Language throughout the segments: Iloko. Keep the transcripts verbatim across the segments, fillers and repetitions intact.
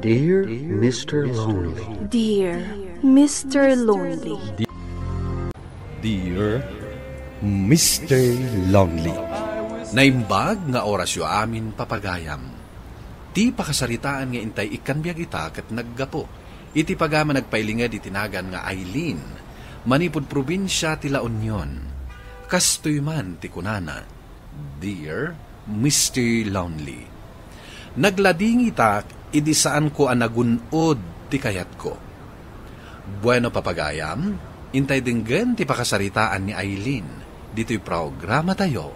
Dear Mister Lonely. Dear Mister Lonely. Dear Mister Lonely. Naimbag nga orasyo amin, papagayam. Ti pakasaritaan nga intay ikkan biag ita ket naggapu iti pagama nagpailinged iti nagan nga Aileen. Manipud probinsia ti La Union. Kastoy man ti kunana, "Dear Mister Lonely, nagladingitak idi saanko a nagun-od ti kayatko." Bueno, papagayam, intay denggen ti pakasaritaan ni Aileen ditoy programatayo,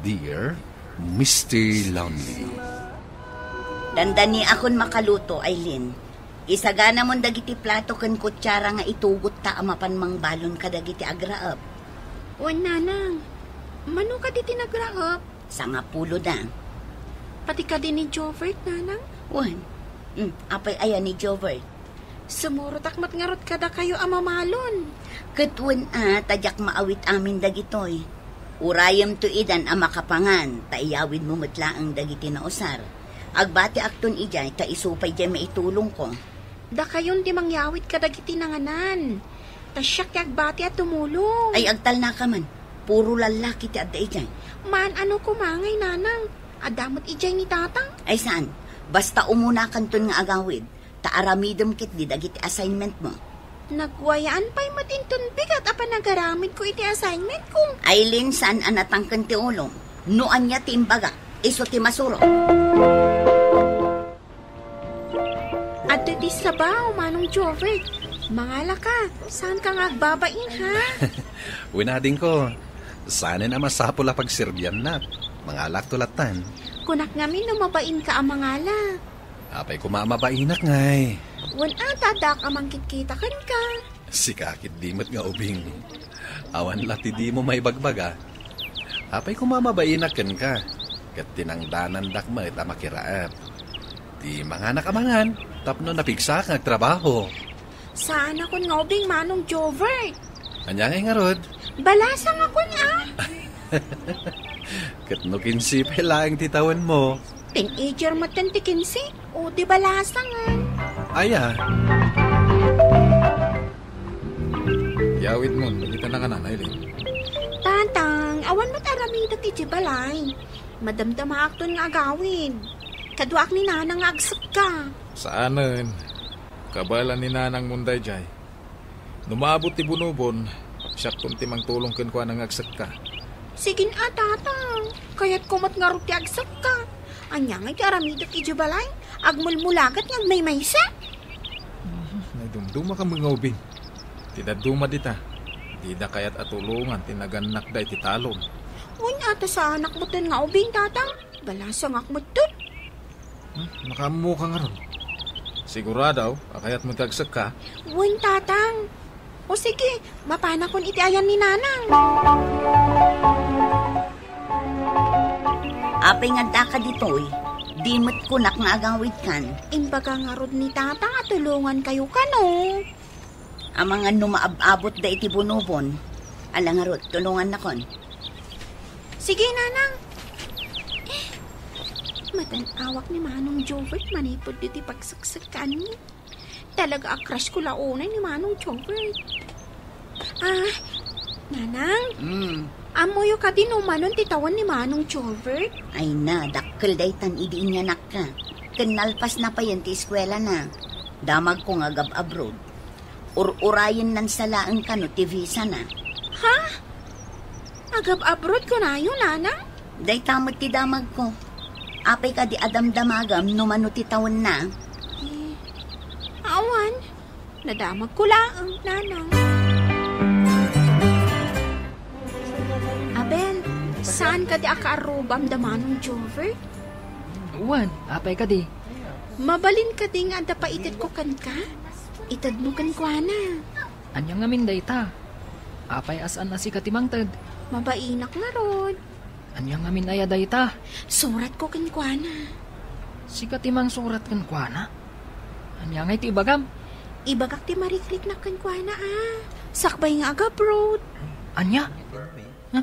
Dear Mister Lonely. Dandaniakon makaluto, Aileen. Isaganamon dagiti plato ken kutsara nga itugotta a mapan mangbalon kadagiti agraep. Wen, nanang. Mano kadi ti nagraep? Sangapulo da. Pati kadi ni Jovert, nanang? Wen. Hmm, apay aya ni Jovert? Sumurotak met ngarud kadakayo a mamalon. Ket wen a, ta diak maawit amin dagitoy. Urayemto idan a makapangan, ta iyawidmo met laeng dagiti nausar. Agbatiakton idiay, ta isu pay diay maitulongko. Dakayon ti mangyawid kadagiti nanganan. Ta siak ti agbati a tumulong. Ay, agtalnaka man. Puro lallaki ti adda idiay. Maan-ano koma ngay, nanang. Adda met idiay ni tatang. Ay, saan? Basta umunakanton nga agawid. Ta aramidem ketdi dagiti assignment mo. Nagwayaan pay met inton bigat a panagaramidko iti assignment ko. Aileen, saan a natangken ti ulom. No ania ti imbagak, isu ti masuro. Adda ti sabaw, Manong Jovert. Mangalaka, saanka nga agbabain, ha? Wen, adingko, saanen a masapul a pagserbiannak. Mangalakto lattan. Kunak ngamin no mabainka a mangala. Apay koma a mabainak ngay? Wen a, ta addaak a mangkitkita kenka. Sika ketdi met nga ubing. Awan la ti dimo maibagbaga. Apay koma a mabainak kenka. Ket tinangdanandak met a makiraep. Ti manganak a mangan, tapno napigsaak nga agtrabaho. Saanakon nga ubing, Manong Jovert. Ania ngay ngarud? Balasangakon, a. Ket no kinse pay laeng ti tawenmo? Teenager metten ti kinse, o di balasangen. Aya. Yawidmon dagiti nanganan, Aileen. Tatang, awan met aramidek idiay balay. Madamdamaakton nga agawid. Kaduaak ni nanang nga agsekka. Saanen. Kabaelan ni nanangmon daydiay. No maabot ti bunobon, siakon ti mangtulong kenkuana nga agsekka. Sige a, tatang. Kayatko met ngarud ti agsekka. Ania ngay ti aramidek idiay balay? Agmulmulagat nga agmaymaysa? Naidumdumaka met nga ubing. Ti dadduma dita, dida kayat a tulongan ti nagannakda iti talon. Wen a, ta saanak metten nga ubing, tatang. Balasangak metten. Hmm, makaammoka ngarud. Sigurado a kayatmo ti agsekka? Wen, tatang. O sige, mapanakon iti ayan ni nanang. Apay nga addaka ditoy? Di met kunak nga agawidkan. Imbaga ngarud ni tatang a tulongankayo kano. Amangan no maab-abotda iti bunobon. Ala ngarud, tulongannakon. Sige, nanang. Eh, madan-awak ni Manong Jovert manipud ditoy pagseksekkaanmi. Talaga a crush ko la unay ni Manong Jovert. Ah, nanang? Hmm. Ammoyo kadi no manon ti tawen ni Manong Jovert? Ay na, dakkel daytan idi inyanakka. Ken nalpasna payen ti eskuelana. Damagko nga agab-abroad. Ur-urayennan sa laeng kano ti visana. Ha? Agab-abroad kunayo, nanang? Dayta met ti damagko. Apay kadi a damdamagam no mano ti tawenna? Eh, awan. Nadamagko laeng, nanang. Abel, saan kadi a kaarrubam da Manong Jovert? Wen, apay kadi? Mabalin kadi nga adda paitedko kenka? Itedmo kenkuana. Ania ngamin dayta? Apay a saan a sika ti mangted? Mabainak ngarud. Ania ngamin aya dayta? Suratko kenkuana. Sika ti mangsurat kenkuana? Ania ngay ti ibagam? Ibagak ti marikriknak kenkuana, a. Sakbay nga agabroad. Ania? Ha?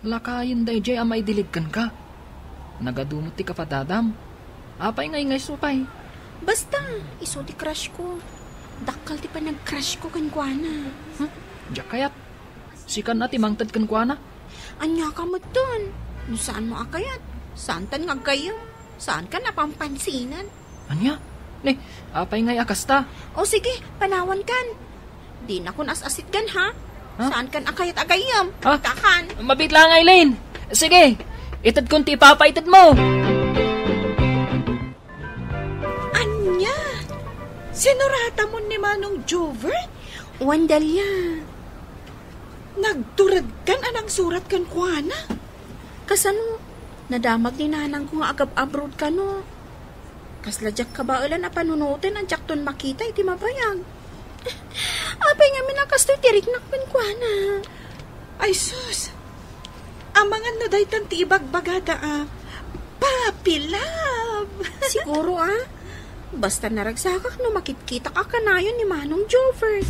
Lakayen daydiay a maidilid kenka. Nagadu met ti kapadadam. Apay nga ingayso pay? Basta, isu ti crush ko. Dakkel ti panag-crush ko kenkuana. Hmm? Diak kayat. Sika na ti mangted kenkuana. Ania ka metten? No saan mo a kayat, saantan nga aggayyem. Saan ka napampansinan? Ania? Ne, apay ngay a kasta? O sige, panawan kan. Di na kun as-asitgan, ha? Ha? Saan kan a kayat a gayyem? Ha? Kakan. Mabit lang, Aileen. Sige, ited kun ti ipapaited mo. Ania? Sinurata mo ni Manong Jover? Wen, Delia. Nagtured kan a nangsurat kenkuana? Kasano? Nadamag ni nanang ko nga agab-abroad kano. Kasla diak kabaelan a panunoten a diakton makita iti mabayag. Apay ngamin a kastoy ti riknak kenkuana? Ay sus! Amangan no daytan ti ibagbagada a Papi Love! Siguro, ah. Basta naragsakak no makitkitak a kanayon ni Manong Jovert.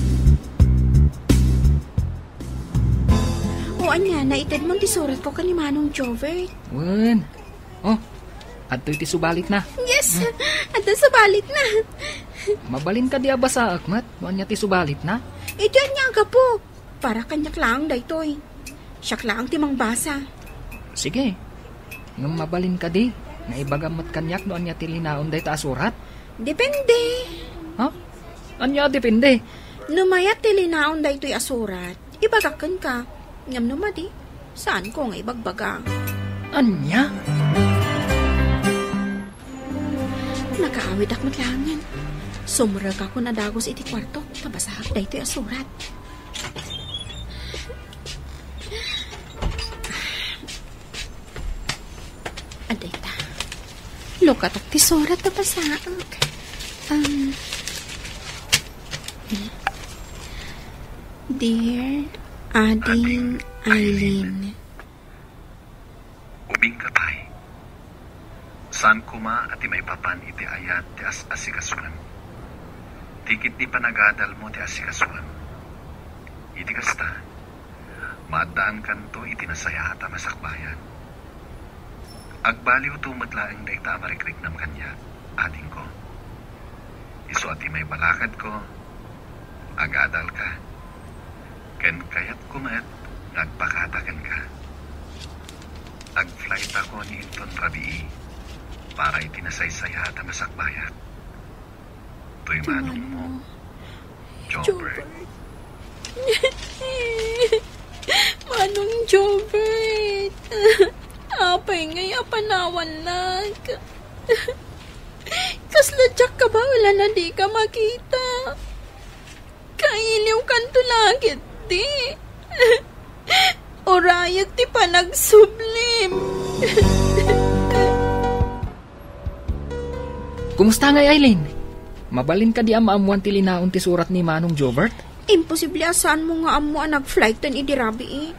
O ania, naited mo ti surat ko ken ni Manong Jovert? Wen. Oh, adtoy ti subalitna. Yes, adtoy subalitna. Mabalin kadi a basaek met no ania ti subalitna? Iti ania a gapu? Para kaniak laeng daytoy. Siak laeng ti mangbasa. Sige. Ngem mabalin kadi nga ibagam met kaniak no ania ti linaon dayta a surat? Depende. Ha? Ania a depende? No mayat ti linaon daytoy a surat, ibagak kenka. Ngem no madi, saanko nga ibagbaga. Ania? Nakaawid ak met laengen. Sumrekakon a dagus iti kuartok ta basaak daytoy a surat. Adayta. Lukatak ti surat a basaak. Um, Dear Ading Aileen. Ubingka pay. Saan koma a ti maipapan iti ayat ti as-asikasoem. Ti ketdi panagadalmo ti asikasoem. Iti kasta, maaddaankanto iti nasayaat a masakbayan. Agbaliwto met laeng dayta a marikriknam kaniak, adingko. Isu a ti maibalakadko, agadalka. Ken kayatko met nga agpakada kenka. Agflightako ni inton rabii para iti nasaysayaat a masakbayak. Toy manongmo, Jobert. Manong Jobert. Apay ngay a panawannak? Kasla diak kabaelan a dika makita. Kailiwkanto la ketdi. Urayek ti panagsublim. Kumusta ngay, Aileen? Mabalin kadi a maammuan ti linaon ti surat ni Manong Jobert? Imposible a saanmo nga ammo a nag-flighten idi rabii.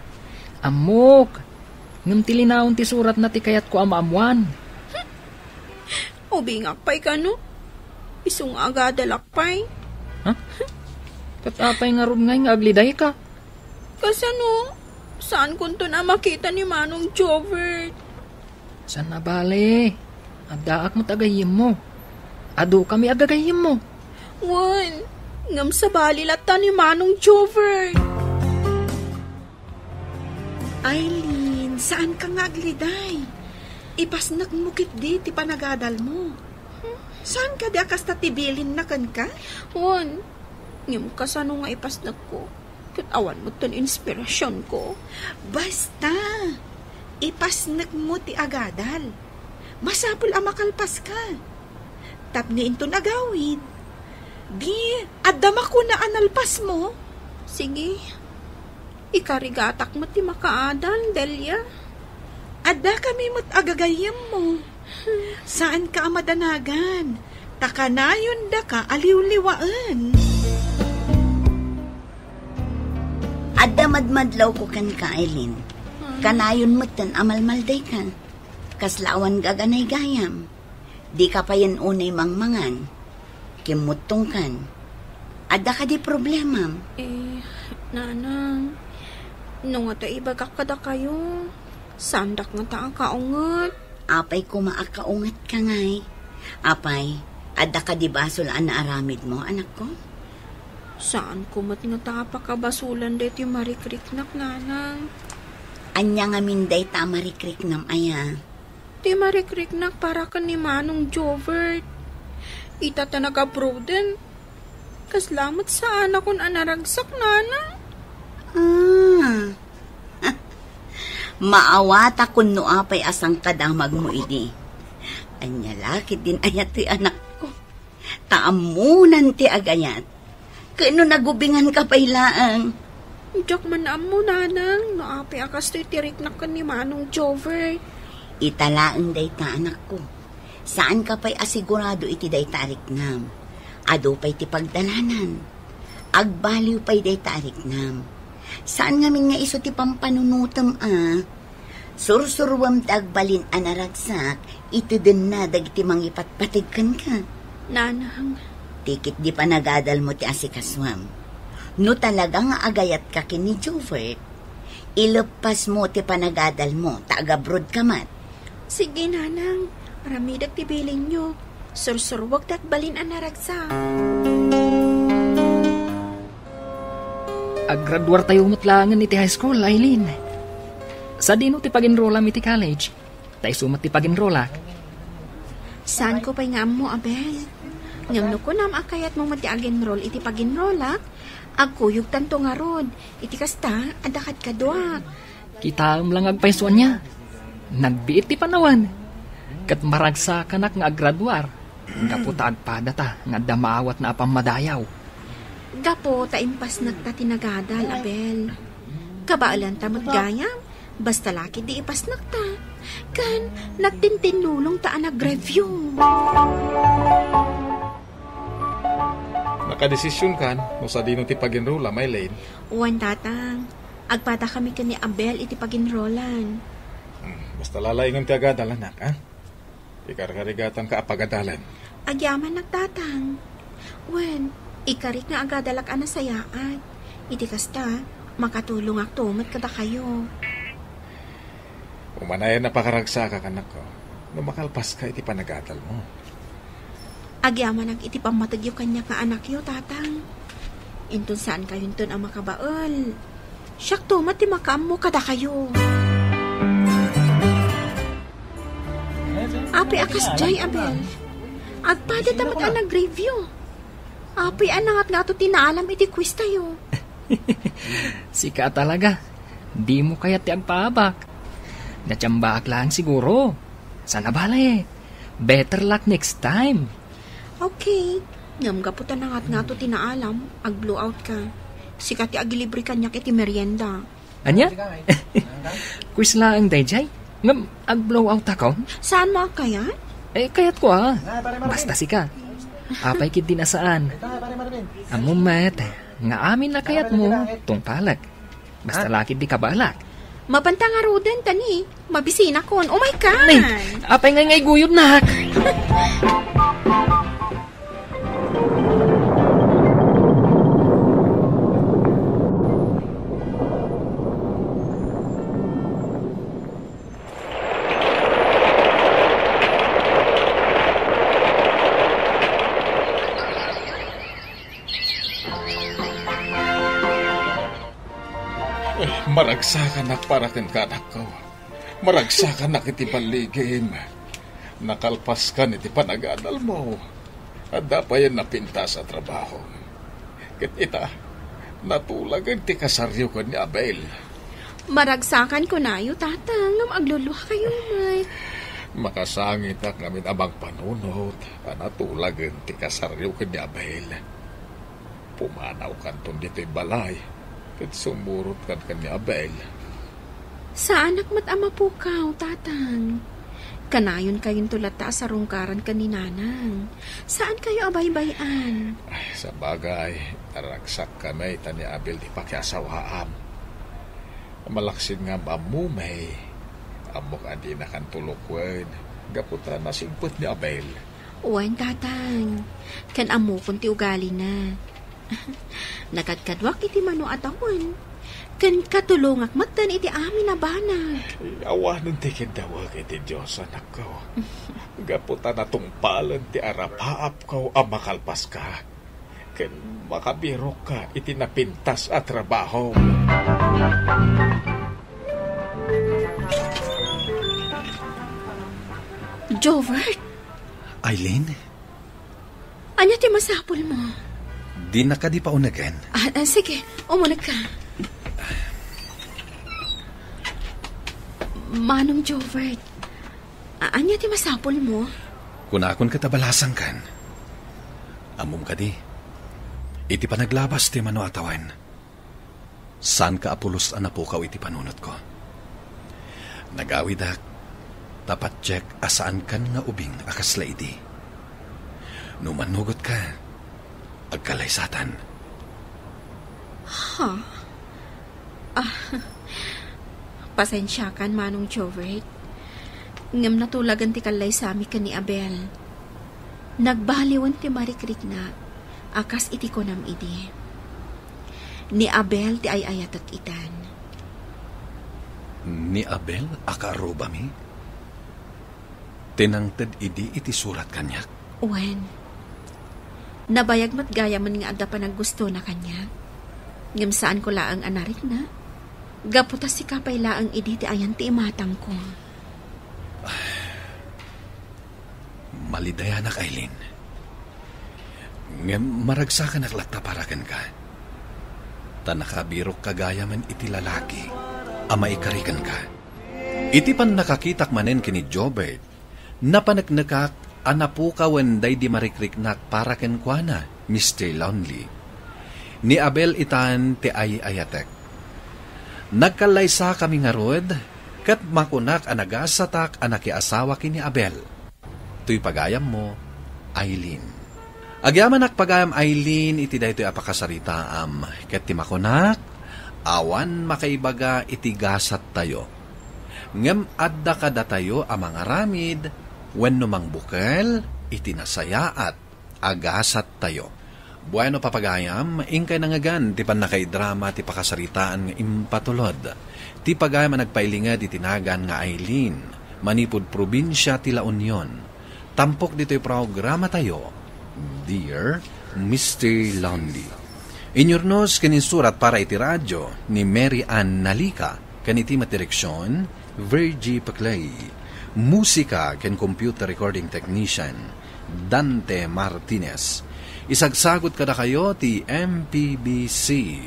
Ammok. Ngem ti linaon ti suratna ti kayatko a maammuan. Ubingak pay kano? Isu nga agadalak pay. Ha? Ket apay ngarud ngay nga aglidayka? Kasano? Saankonton a makita ni Manong Jovert? Saan a bale? Addaak met a gayyemmo. Adukami a gagayyemmo. Wen, ngem sabali latta ni Manong Jovert. Aileen, saanka nga agliday. Ipasnekmo ketdi ti panagadalmo. Saan kadi a kasta ti bilinna kenka? Wen, ngem kasano nga ipasnekko? Ket awan metten inspirasionko. Basta, ipasnekmo ti agadal. Masapul a makalpaska. Tapno inton agawid, di adda makuna a nalpasmo. Sige. Ikarigatak met ti makaadal, Delia. Addakami met a gagayyemmo. Saanka a madanagan, ta kanayondaka a liwliwaen. Adda madmadlawko kenka, Aileen. Kanayon metten a malmaldayka. Kasla awan gaganay gayam. Dika payen unay mangmangan. Kimmuttongkan. Adda kadi problemam? Eh, nanang, no ngata ibagak kadakayo, saandak ngata a kaunget. Apay koma a kaungetka ngay? Apay, Adda kadi basol a naaramidmo, anakko? Saanko met ngata a pakabasolan daytoy marikriknak, nanang. Ania ngamin dayta a marikriknam aya? Ti marikriknak para ken ni Manong Jovert. Ita ta nag-abroaden, kasla met saanakon a naragsak, nanang. Ah. Maawatakon no apay a sangkadamagmo idi. Ania la ketdin aya toy, anakko? Ta ammonan ti agayat. Ken no nagubinganka pay laeng. Diak man ammo, nanang, no apay a kastoy ti riknak ken ni Manong Jovert. Ita laeng dayta, anakko. Saanka pay a sigurado iti dayta a riknam. Adu pay ti pagdalanan. Agbaliw pay dayta a riknam. Saan ngamin nga isu ti pampanunotem a. Sursuruem ti agbalin a naragsak, itedenna dagiti mangipatpateg kenka. Nanang. Ti ketdi panagadalmo ti asikasuem. No talaga nga agayatka ken ni Jovert, ileppasmo ti panagadalmo ta agabrodka met. Sige, nanang. Aramidek ti bilinyo. Sursuruek ti agbalin a naragsak. Aggraduartayo met laengen iti high school, Aileen. Sadino ti pag-enrollam iti college? Ta isu met ti pag-enrollak. Saanko pay nga ammo, Abel. Ngem no kunam a kayatmo met ti ag-enroll iti pag-enrollak, agkuyogtanto ngarud. Iti kasta, adda kadkaduak. Kitaem la nga agpayso ania. Nagbiit ti panawen. Ket maragsakanak nga aggraduar. Gapu ta agpadata nga adda maawatna a pammadayaw. Gapu ta impasnekta ti nagadal, Abel. Kabaelanta met gayam, basta la ketdi ipasnekta. Ken nagtintinnulongta a nag-review. Nakadesisionkan no sadino ti pag-enrollam, Aileen? Wen, Tatang. Agpadakami ken ni Abel iti pag-enrollan. Hmm, basta la laengen ti agadal, anak, ha? Ikarkarigatanka a pagadalan. Agyamanak, Tatang. Wen, ikarik nga agadalak a nasayaat. Iti kasta, makatulongakto met kadakayo. Umanayan a pakaragsakak, anakko, no makalpaska iti panagadalmo. Agyamanak iti pammategyo kaniak nga anakyo, Tatang. Inton saankayonton a makabael, siakto met ti makaammo kadakayo. Apay a kasdiay, Abel? Agpadata met a nag-review. Apay a nangatngato ti naalam iti quiz tayo? Sika a talaga. Dimo kayat ti agpaabak. Natiambaak laeng siguro. Sana bale. Better luck next time. Okay. Ngem gapu ta nangatngato ti naalam, ag-blowout ka. Sika ti agilibre kaniak iti merienda. Ania? Quiz laeng daydiay? Ngem ag-blowout akon? Saanmo a kayat? Eh, kayatko a. Basta sika. Apay ketdin a saan? Ammom met nga amin a kayatmo, tungpalek. Basta la ketdi kabaelak. Mapanta ngaruden, ta ni, mabisinakon. Umay ka! Nay, apay ngay nga iguyodnak? Eh, maragsakanak para kenka, anakko. Maragsakanak iti balligim. Nakalpaskan iti panagadalmo. Adda payen napintas a trabaho. Ket ita, natulagen ti kasaryo ken ni Abel. Maragsakan kunayo, Tatang, ngem agluluakayo met. Makasangitak ngamin a mangpanunot a natulagen ti kasaryo ken ni Abel. Pumanawkanton ditoy balay ket sumurotkan ken ni Abel. Saanak met a mapukaw, Tatang. Kanayonkayonto latta a sarungkaran ken ni Nanang. Saankayo a baybay-an. Ay, sabagay, naragsakkami ta ni Abel ti pakiasawaam. Malaksid nga am-ammom, ammok a dinakanto lukwen gapu ta nasigpet ni Abel. Wen, Tatang. Ken ammokon ti ugalina. Nakadkaduak iti mano a tawen. Ken katulongak metten iti amin a banag. Awanen ti kiddawek iti Dios, anakko. Gapu ta natungpalen ti arapaapko a makalpaska, ken makabirokka iti napintas a trabaho. Jovert? Aileen? Ania ti masapulmo? Dina kadi paunegen? Ah, ah, sige, umunegka. Manong Jovert, a-, ania ti masapulmo? Kunakon ket a balasangkan. Ammom kadi, iti panaglabas ti mano a tawen, saanka a pulos a napukaw iti panunotko. Nagawidak, ta patiek a saankan nga ubing a kasla idi. No manugotka, agkallaysatan. Ha? Ah, pasensiakan, Manong Jovert. Ngem natulagan ti kallaysami ken ni Abel. Nagbaliwen ti marikriknak a kas iti kunam idi. Ni Abel ti ay-ayatek itan. Ni Abel a kaarrubami? Ti nangted idi iti surat kaniak? Wen, nabayag met gayamen nga adda panaggustona kaniak. Ngem saanko laeng a narikna. Gapu ta sika pay laeng idi ti ayan ti imatangko. Malidayanak, Aileen. Ngem maragsakanak latta para kenka. Ta nakabirokka gayamen iti lalaki a maikari kenka. Iti pannakakitak manen ken ni Jobert, napaneknekak a napukawen daydi marikriknak para kenkuana, Mister Lonely. Ni Abel itan ti ay-ayatek. Nagkallaysakami ngarud, ket makunak a nagasatak a nakiasawa ken ni Abel. Toy pagayammo, Aileen. Agyamanak pagayam, Aileen, iti daytoy a pakasaritaam, ket ti makunak, awan makaibaga iti gasattayo. Ngem adda kadatayo a mangaramid wenno mangbukel iti nasayaat a gasattayo. Bueno, papagayam, inkay nangngegan ti pannakaidrama ti pakasaritaan nga impatulod. Ti pagayam a nagpailinged iti nagan nga Aileen, manipud probinsia ti La Union. Tampok ditoy programatayo, Dear Mister Lonely. Inyurnos ken insurat para iti radyo ni Mary Ann Nalica, ken iti met direksion, Virgie Paclay. Musika ken computer recording technician, Dante Martinez. Isagsagut kadakayo ti M P B C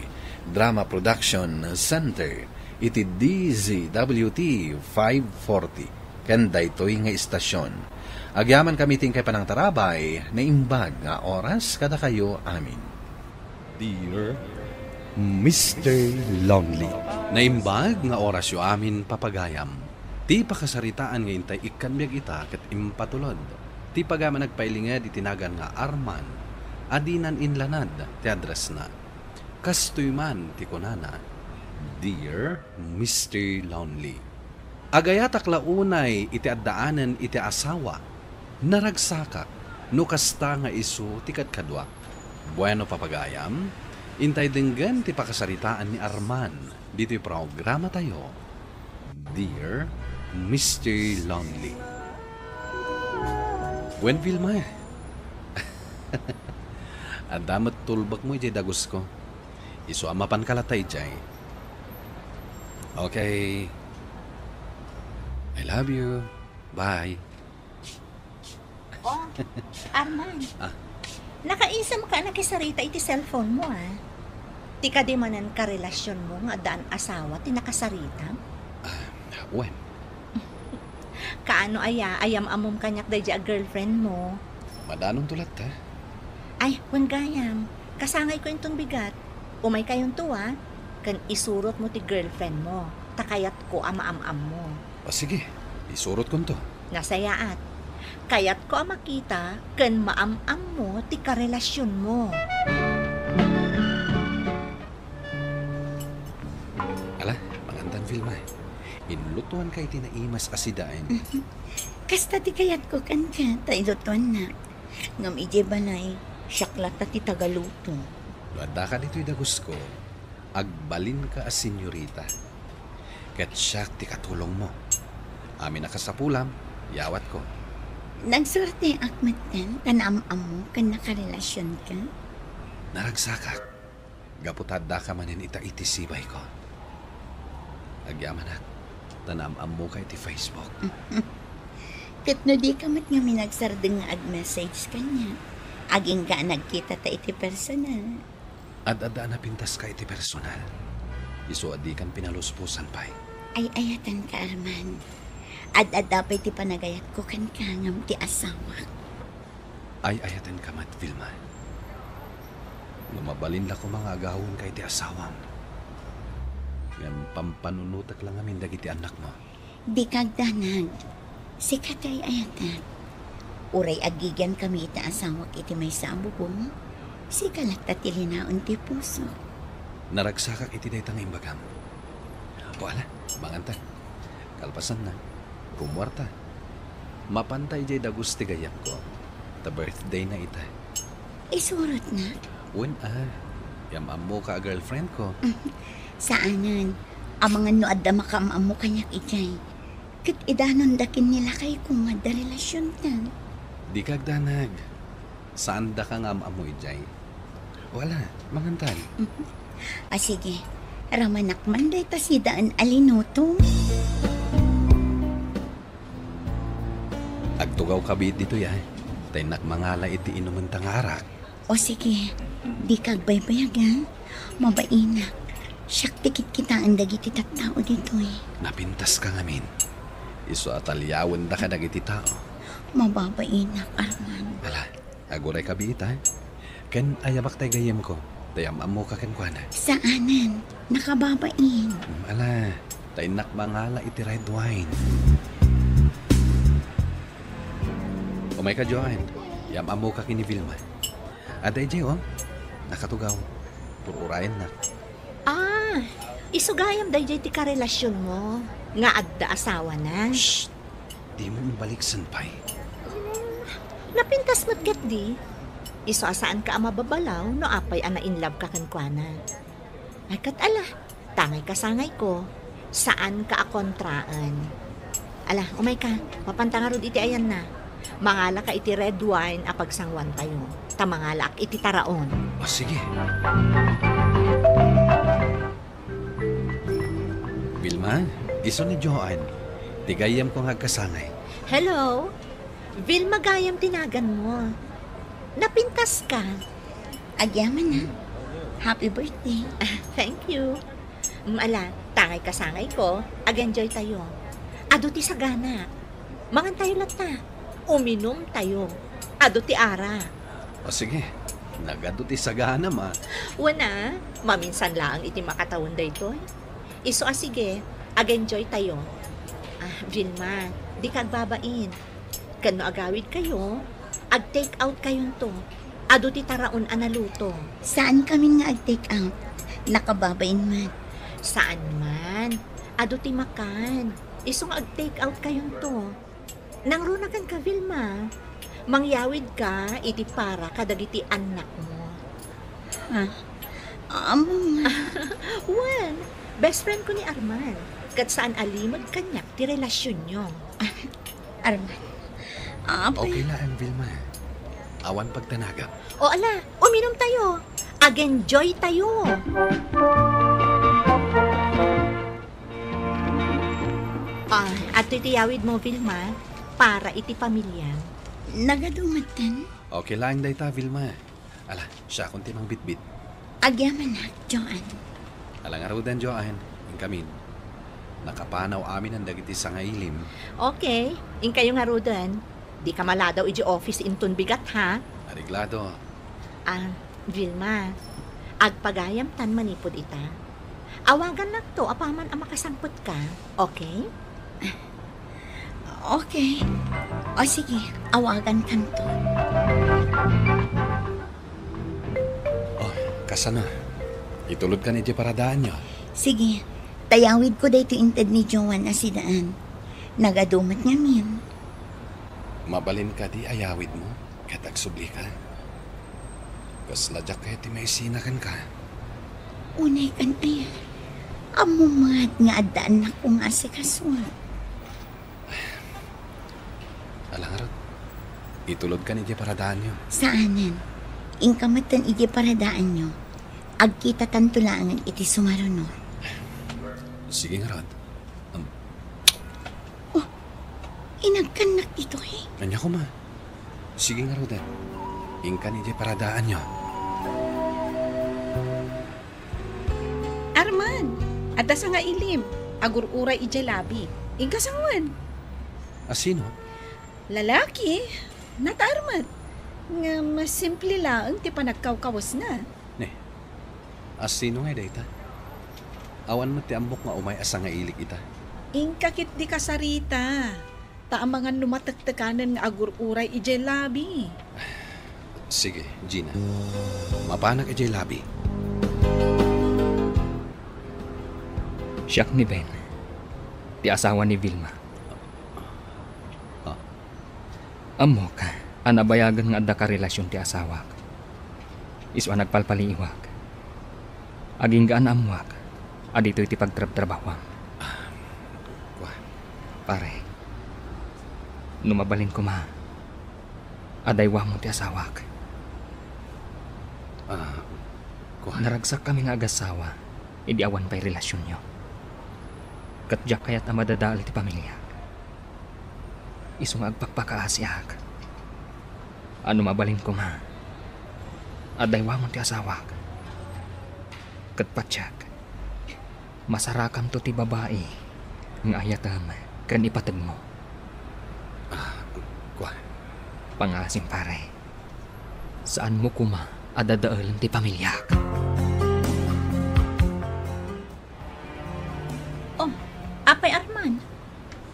Drama Production Center iti D Z W T five forty ken daytoy nga istasion. Agyamankami ti inkay panangtarabay, naimbag nga oras kadakayo amin. Dear Mister Lonely. Naimbag nga orasyo amin, papagayam. Ti pakasaritaan nga intay ikkan biag ita ket impatulod. Ti pagayam a nagpailinged iti nagan nga Arman, a dinan inlanad ti addressna. Kastoy man ti kunana, Dear Mister Lonely. Agayatak la unay iti addaanen iti asawa. Naragsakak no kasta nga isu ti kadkaduak. Bueno, papagayam, intay denggen ti pakasaritaan ni Arman ditoy programatayo, Dear Mister Lonely. Wen, Vilma, adda met tulbekmo idiay dagusko. Isu a mapanka latta idiay. Okay. I love you. Bye. Oh, Arman. Ah. Nakaisem ka a nakisarita iti cellphone mo, ah. Ti kadi manen karelasionmo nga addaan asawa ti nakasaritam? Ah, wen. Kaano aya, ayam-ammom kaniak daydi a girlfriend mo? Madanonto latta. Ay, wen gayam. Kasangayko inton bigat. Umaykayonto, ah. Ken isurotmo ti girlfriend mo. Ta kayatko a maam-ammo. O sige, isurotkonto. Nasayaat. Kayatko a makita ken maam-ammo ti karelasionmo. Ala, mangantan, Vilma. Inlutoanka iti naimas a sidaen. Kasta ti kayatko kenka, ta ilutoannak. Ngem idiay balay, siak latta ti tagaluto. No addaka ditoy dagusko, agbalinka a senyorita. Ket siak ti katulongmo. Amin a kasapulam, yawatko. Nagsuerteak metten ta naam-ammo ken nakarelasionka? Naragsakak. Gapu ta addaka manen ita iti sibayko. Agyamanak, ta naam-ammoka iti Facebook. Ket no dika met ngamin agsardeng nga ag-message kaniak, agingga a nagkitata iti personal. Ad-adda a napintaska iti personal. Isu a dikan pinalusposan pay. Ay-ayatenka, Arman. Ad-adda pay ti panagayatko kenka ngem ti asawak. Ay-ayatenka met, Vilma. No mabalin la koma nga agawonka iti asawam, ngem pampanunotek la ngamin dagiti annakmo. Dika agdanag. Sika ti ay-ayatek. Uray agigiankami iti asawak iti maysa a bubong, sika latta ti linaon ti pusok. Naragsakak iti dayta nga imbagam. O ala, mangantan. Kalpasanna, rummuarta. Mapanta idiay dagus ti gayyemko. Ta birthdayna ita. Isurotna? Wen a. Yam-ammoka a girlfriendko. Saanen. Amangan no adda makaam-ammo kaniak idiay. Ket idanon da ken ni lakayko nga adda relasionta. Dika agdanag. Saandaka nga am-ammo idiay. O ala, mangantan. A, sige. Ramanak man dayta sidaen a linuto. Agtugawka biit ditoy, a. Ta innak mangala iti inumenta nga arak. O sige, dika agbaybayag, a. Mabainak. Siak ti kitkitaen dagiti tattao ditoy. Napintaska ngamin. Isu a talyawendaka dagiti tao. Mababainak, Arman. Ala, agurayka biit, a. Ken ayabak tay gayyemko, ta yam-ammoka kenkuana. Saanen, nakababain. Mm, ala, ta innak mangala iti red wine. Umayka, Joanne. Yam-ammoka ken ni Vilma. Adda idiay, o. Nakatugaw. Pur-urayennak. Ah, isu gayam daydiay ti karelasionmo nga adda asawana? Shh! Dimo imbaliksen pay. Napintas met ketdi. Isu a saanka a mababalaw no apay a na-inlove ka kenkuana. Ay, ket ala, tangay kasangayko, saanka a kontraen. Ala, umayka, mapanta ngarud iti ayanna. Mangalaka iti red wine a pagsanguantayo, ta mangalaak iti taraon. O, sige. Vilma, isu ni Joanne. Ti gayyemko nga agkasangay. Hello. Vilma gayam ti naganmo. Napintaska. Agyaman, a. Happy birthday. Ah, thank you. Mm, ala, tangay kasangayko, ag-enjoy tayo. Adu ti sagana. Mangan tayo latta. Uminum tayo. Adu ti ara. O sige, nagadu ti saganam, a. Wen a, maminsan laeng iti makatawen daytoy. Isu a sige, ag-enjoy tayo. Ah, Vilma, dika agbabain. Ken no agawid kayo, ag-take out kayonto. Adu ti taraon a naluto. Saan kamin nga ag-take out. Nakababain met. Saan man. Adu ti makan. Isu nga ag-take out kayonto. Nangruna kenka, Vilma. Mangyawid ka iti para kadagiti annakmo. Ha? Ammom nga. Wen, best friend ko ni Arman. Ket saan a limed kaniak ti relasionyo. Arman. Apay. Okay laeng, Vilma. Awan pagtanagam. O ala, uminum tayo. Ag-enjoy tayo. Ah, adtoy ti yawidmo, Vilma, para iti pamiliam. Nagadu metten? Okay laeng dayta, Vilma. Ala, siakon ti mangbitbit. Agyamanak, Joanne. Ala ngaruden, Joanne. Inkamin. Nakapanaw aminen dagiti sangailim. Okay, inkayo ngaruden. Dika maladaw iti office inton bigat, ha? Areglado. Ah, Vilma, agpagayamtan manipud ita. Awagannakto apaman a makasangpetka, okay? Okay. O sige, awagankanto. O, kasano? Itulodkan iti paradaanyo? Sige, tayawidko daytoy inted ni Joanne a sidaan. Nagadu met ngamin. Mabalin kadi a yawidmo? Ket agsublika. Kasla diak kayat ti maisina kenka. Unay kan aya. Ammom met nga adda annakko nga asikasuak. Ala ngarud. Itulodkan idiay paradaanyo. Saanen. Inka metten idiay paradaanyo. Agkitatanto laengen iti sumaruno. Sige ngarud. Um. Oh, inagkannak ditoy. Ania koma? Sige ngaruden. Inkan idiay paradaanyo. Arman, adda sangailim. Agur-uray idiay labi. Inka sangoen. A sino? Lalaki. Nataar met. Ngem simple laeng ti panagkawkawesna. Ne, a sino ngay dayta? Awan met ti ammok nga umay a sangailik ita. Inka ketdi kasarita. Ta amangan no matektekanen nga agur-uray idiay labi. Sige, Gina. Mapanak idiay labi. Siak ni Ben, ti asawa ni Vilma. Ah. Ammok a nabayagen nga adda karelasion ti asawak. Isu a nagpalpaliiwak. Agingga a naammoak a ditoy ti pagtrabtrabahoam. Kua. Pare, no mabalin koma, adaywamon ti asawak. Ah, kua. Naragsakkami nga agassawa idi awan pay relasionyo. Ket diak kayat a madadael ti pamiliak. Isu nga agpakpakaasiak. A no mabalin koma, adaywamon ti asawak. Ket patiek, masarakamto ti babai nga ayatem ken ipategmo. Ah, kua. Pangaasim, pare. Saanmo koma a dadaelen ti pamiliak. Oh, apay Arman,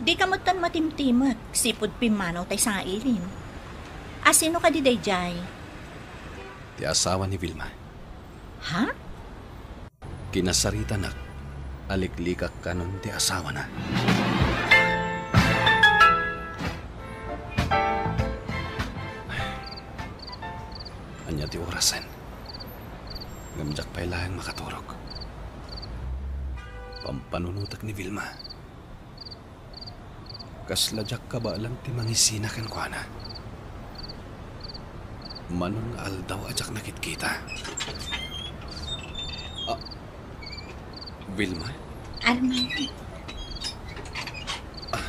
dika metten matimtimek, sipud pimmanaw tay sangailim. A sino kadi daydiay? Ti asawa ni Vilma. Ha? Kinasaritanak a liklikak kanon ti asawana. Ania ti orasen? Ngem diak pay laeng makaturog. Pampanunotek ni Vilma. Kasla diak kabaelan ti mangisina kenkuana. Manon nga aldaw a diak nakitkita. Ah, Vilma? Arman. Ah,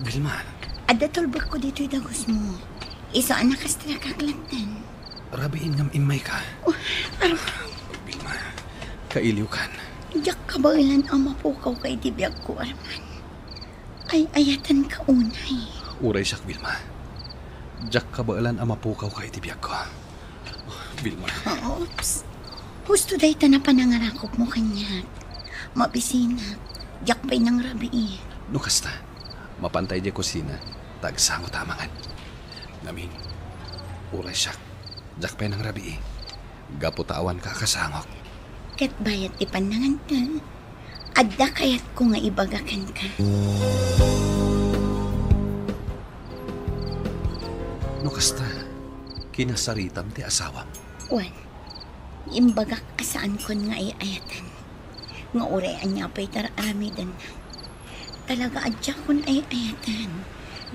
Vilma. Adda tulbekko ditoy dagusmo. Isu a nakastrakak latten. Rabiin ngem immayka. Oh, Arman. Vilma, kailiwkan. Diak kabaelan a mapukawka iti biagko, Arman. Ay-ayatenka unay. Uray siak, Vilma. Diak kabaelan a mapukawka iti biagko. Vilma. Oops. Husto dayta a panangarakopmo kaniak. Mabisinak. Diak pay nangrabii. No kasta, mapanta idiay kusina, ta agsango ta amangan. Ngamin, uray siak, diak pay nangrabii. Gapu ta awanka a kasangok. Ket bayat ti pannanganta, adda kayatko nga ibaga kenka. No kasta, kinasaritam ti asawam? Wen, imbagak a saankon nga ay-ayaten. Nga uray ania pay ti ar-aramidenna, talaga a diakon ay-ayaten.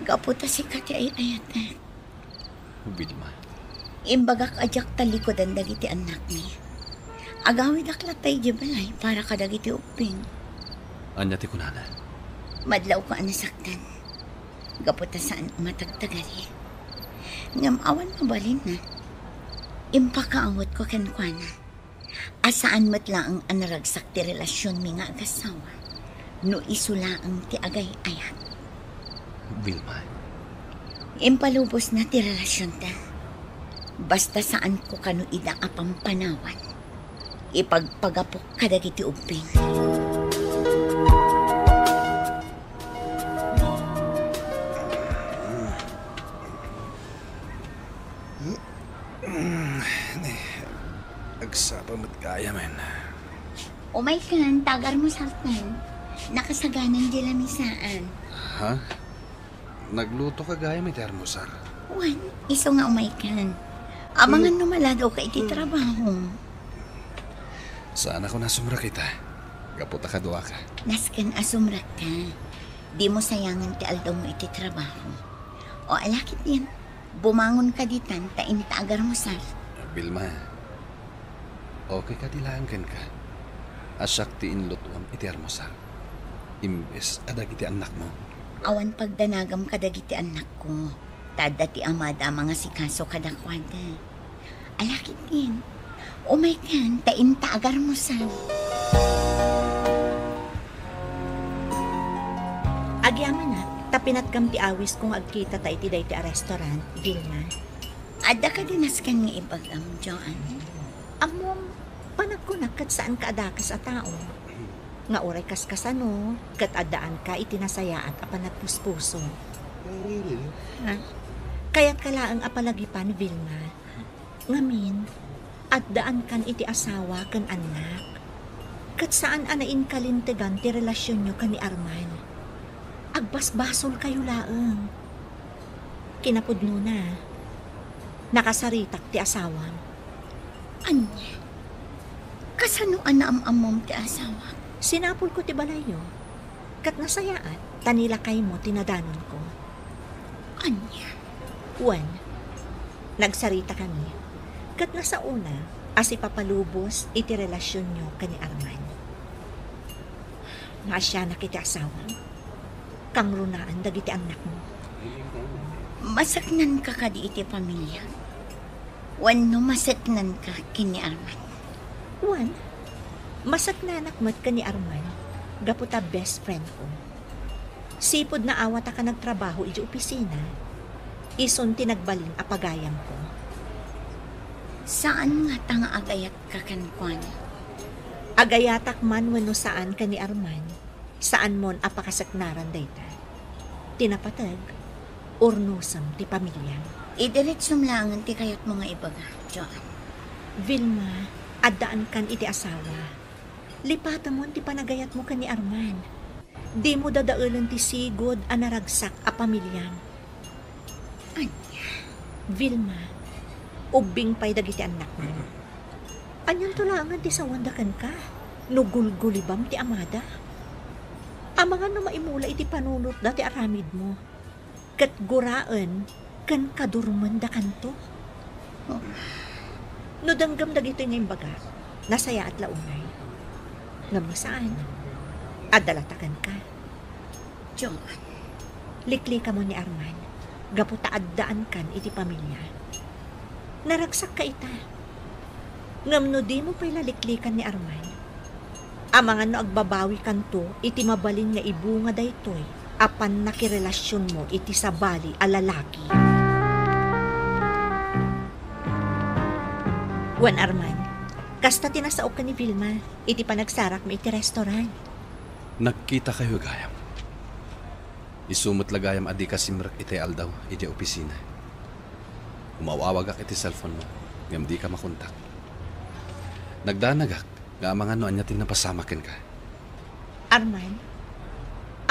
Gapu ta sika ti ay-ayatek. Vilma. Imbagak a diak tallikuden dagiti annakmi. Agawidak latta idiay balay para kadagiti ubbing. Ania ti kunana? Madlawko a nasaktan. Gapu ta saan a matagtagari. Ngem awan mabalinna. Impakaawatko kenkuana. A saan met laeng a naragsak ti relasionmi nga agassawa no isu laeng ti agay-ayat. Vilma. Impalubosna ti relasionta. Basta saanko kano ida a pampanawan, ipagpagapok kadagiti ubbing. Mm, ne, agsapa met gayamen. Umaykan, ta agarmusartan. Nakasaganan di lamisaan. Ha? Nagluto ka gayam iti armusar? Wen, isu nga umaykan. Amangan no maladawka iti trabaho. Saan a ko nasumrak ita. Gapu ta kaduaka. Nasken a sumrakka. Dimo sayangen ti aldawmo iti trabaho. O, ala ketdin. Bumangon ka ditan ta inta agarmusar. Vilma, okay kadi laeng kenka a siak ti inlutuam iti armusar imbes a dagiti annakmo? Awan pagdanagam kadagiti annakko, ta adda ti amada a mangasikaso kadakuada. Ala ketdin, umaykan ta inta agarmusar. Agyamanak, ta pinatgam ti awisko nga agkitata iti daytoy a restaurant, Vilma. Adda kadi nasken nga ibagam, Joan? Ammom, panagkunak ket saanka a dakes a tao. Nga uray kaskasano, ket addaanka iti nasayaat a panagpuspuso. Oh, really? Ha? Kayatka laeng a palagipan, Vilma. Ngamin, addaankan iti asawa ken annak. Ket saan a nainkalintegan ti relasionyo ken ni Arman. Agbasbasolkayo laeng. Kinapudnona, nakasaritak ti asawam. Ania? Kasano a naam-ammom ti asawak? Sinapulko ti balayyo. Ket nasayaat, ta nilakaymo ti nadanonko. Ania? Wen, nagsaritakami. Ket nasaona a sipapalubos iti relasionyo ken ni Arman. Maasianak iti asawam. Kangrunaan dagiti annakmo. Maseknanka kadi iti pamiliak? Wenno maseknanka ken ni Arman? Wen, maseknanak met ken ni Arman gapu ta best friend ko. Sipud naawataka nagtrabaho idiay opisina, isun ti nagbalin a pagayamko. Saan ngata nga agayatka kenkuana? Agayatak man wenno saan ken ni Arman, saanmon a pakaseknaran dayta. Ti napateg, urnosem ti pamiliam. Idiretsom laengen ti kayatmo nga ibaga, Joan. Vilma, addaankan iti asawa. Lipatemon ti panagayatmo ken ni Arman. Dimo dadaelen ti sigud a naragsak a pamiliam. Ania? Vilma, ubbing pay dagiti annakmo. Anianto laengen ti sawanda kenka no gulgulibam ti amada? Amangan no maimula iti panunotda ti aramidmo, ket guraen ken kadurmendakanto. No denggem dagitoy nga imbagak, nasayaat la unay. Ngem no saan, adda la ta kenka. Joan. Liklikamon ni Arman, gapu ta addaankan iti pamilia. Naragsakka ita. Ngem no dimo pay la liklikan ni Arman, amangan no agbabawikanto iti mabalin nga ibunga daytoy a pannakirelasionmo iti sabali a lalaki. Wen Arman, kasta ti nasaok ken ni Vilma iti panagsarakmi iti restaurant. Nagkitakayo gayam. Isu met la gayam a dika simrek iti aldaw idiay opisina. Umaw-awagak iti cellphone-mo, ngem dika makontak. Nagdanagak nga amangan no ania ti napasamak kenka. Arman,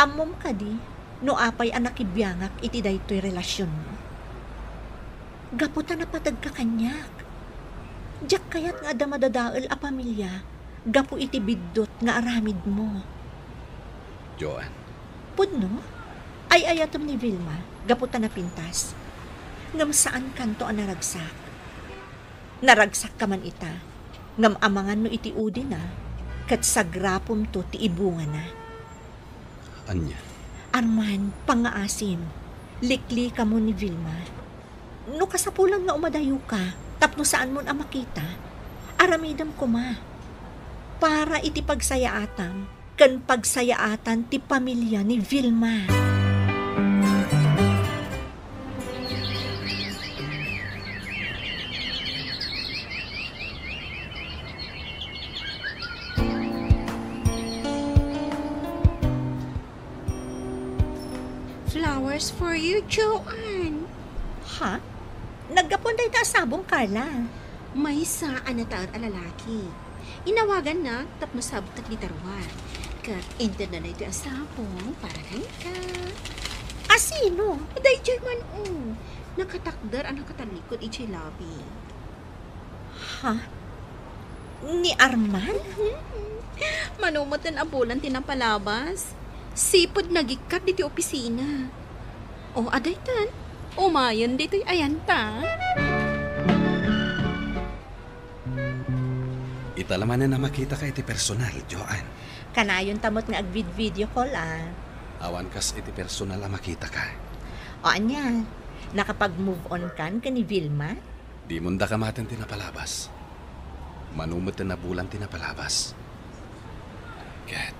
ammom kadi no apay a nakibiangak iti daytoy relasionmo? Gapu ta napategka kaniak. Diak kayat nga adda madadael a pamilia gapu iti biddut nga aramidmo. Joan. Pudno, ay-ayatem ni Vilma gapu ta napintas. Ngem saankanto a naragsak. Naragsakka man ita, ngem amangan no iti udina, ket sagrapomto ti ibungana. Ania? Arman, pangngaasim, liklikamon ni Vilma. No kasapulan nga umadayoka tapno saanmon a makita, aramidem koma. Para iti pagsayaatam ken pagsayaatan ti pamilia ni Vilma. Flowers for you, Joan. Ha? Naggapuan dayta a sabong, Carla? Maysa a nataer a lalaki. Inawagannak tapno sabtak dita ruar. Ket intedna daytoy a sabong para kenka. A sino? Daydiay man, o. Nakatakder a nakatalikod idiay lobby. Ha? Ni Arman? Mhm. Mano met a bulan ti napalabas. Sipud nagikkat ditoy opisina. O, adaytan. Umayen ditoy ayanta. Ita la manen a makitaka iti personal, Joanne. Kanayon ta met nga agvid-video call, a. Awan kas iti personal a makitaka. O ania, nakapag-move on kan ken ni Vilma? Dimon da kamaten ti napalabas. Mano met ti nabulan ti napalabas. Ket,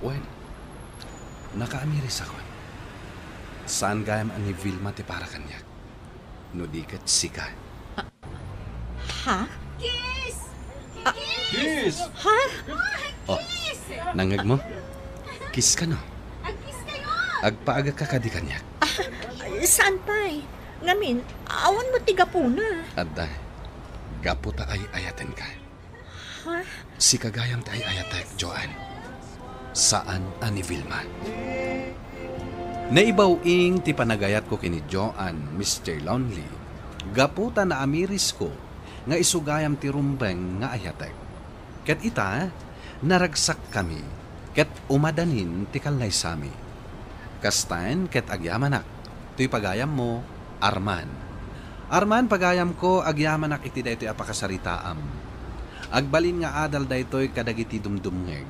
wen, nakaamirisakon. Saan gayam a ni Vilma ti para kaniak, no di ket sika. Ha? Kiss! Ah. Kiss! Ha? Oh, nangngegmo? Kiss kano? Agkiss kayo! Agpaagakka kadi kaniak. Ah, saan pay? Ngamin, awan met ti gapuna. Adda, gapu ta ay-ayatenka. Ha? Sika gayam ti ay-ayatek, Joanne. Saan a ni Vilma. Naibaw-ing ti panagayatko ken ni Joanne, Mister Lonely, gapu ta naamirisko nga isu gayam ti rumbeng nga ayatek. Ket ita, naragsakkami, ket umadanin ti kallaysami. Kastaen ket agyamanak, toy pagayammo, Arman. Arman, pagayamko, agyamanak iti daytoy a pakasaritaam. Agbalin nga adal daytoy kadagiti dumdumngeg.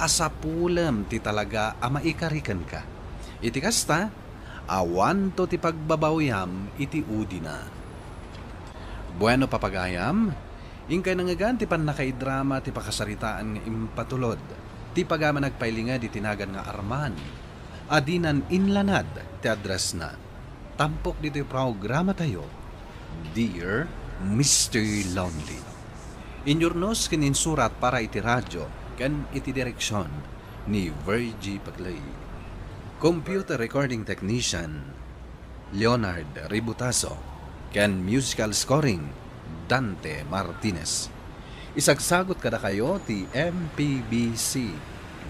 Asapulem ti talaga a maikari kenka. Iti kasta, awanto ti pagbabawyam iti udina. Bueno, papagayam, inkay nangngegan ti pannakaidrama ti pakasaritaan nga impatulod ti pagayam a nagpailinged iti nagan nga Arman a dinan inlanad ti addressna. Tampok ditoy programatayo, Dear Mister Lonely. Inyurnos ken insurat para iti radio ken iti direksion ni Virgie Paclay. Computer recording technician, Leonard Ributazo, ken musical scoring, Dante Martinez. Isagsagot kadakayo ti M P B C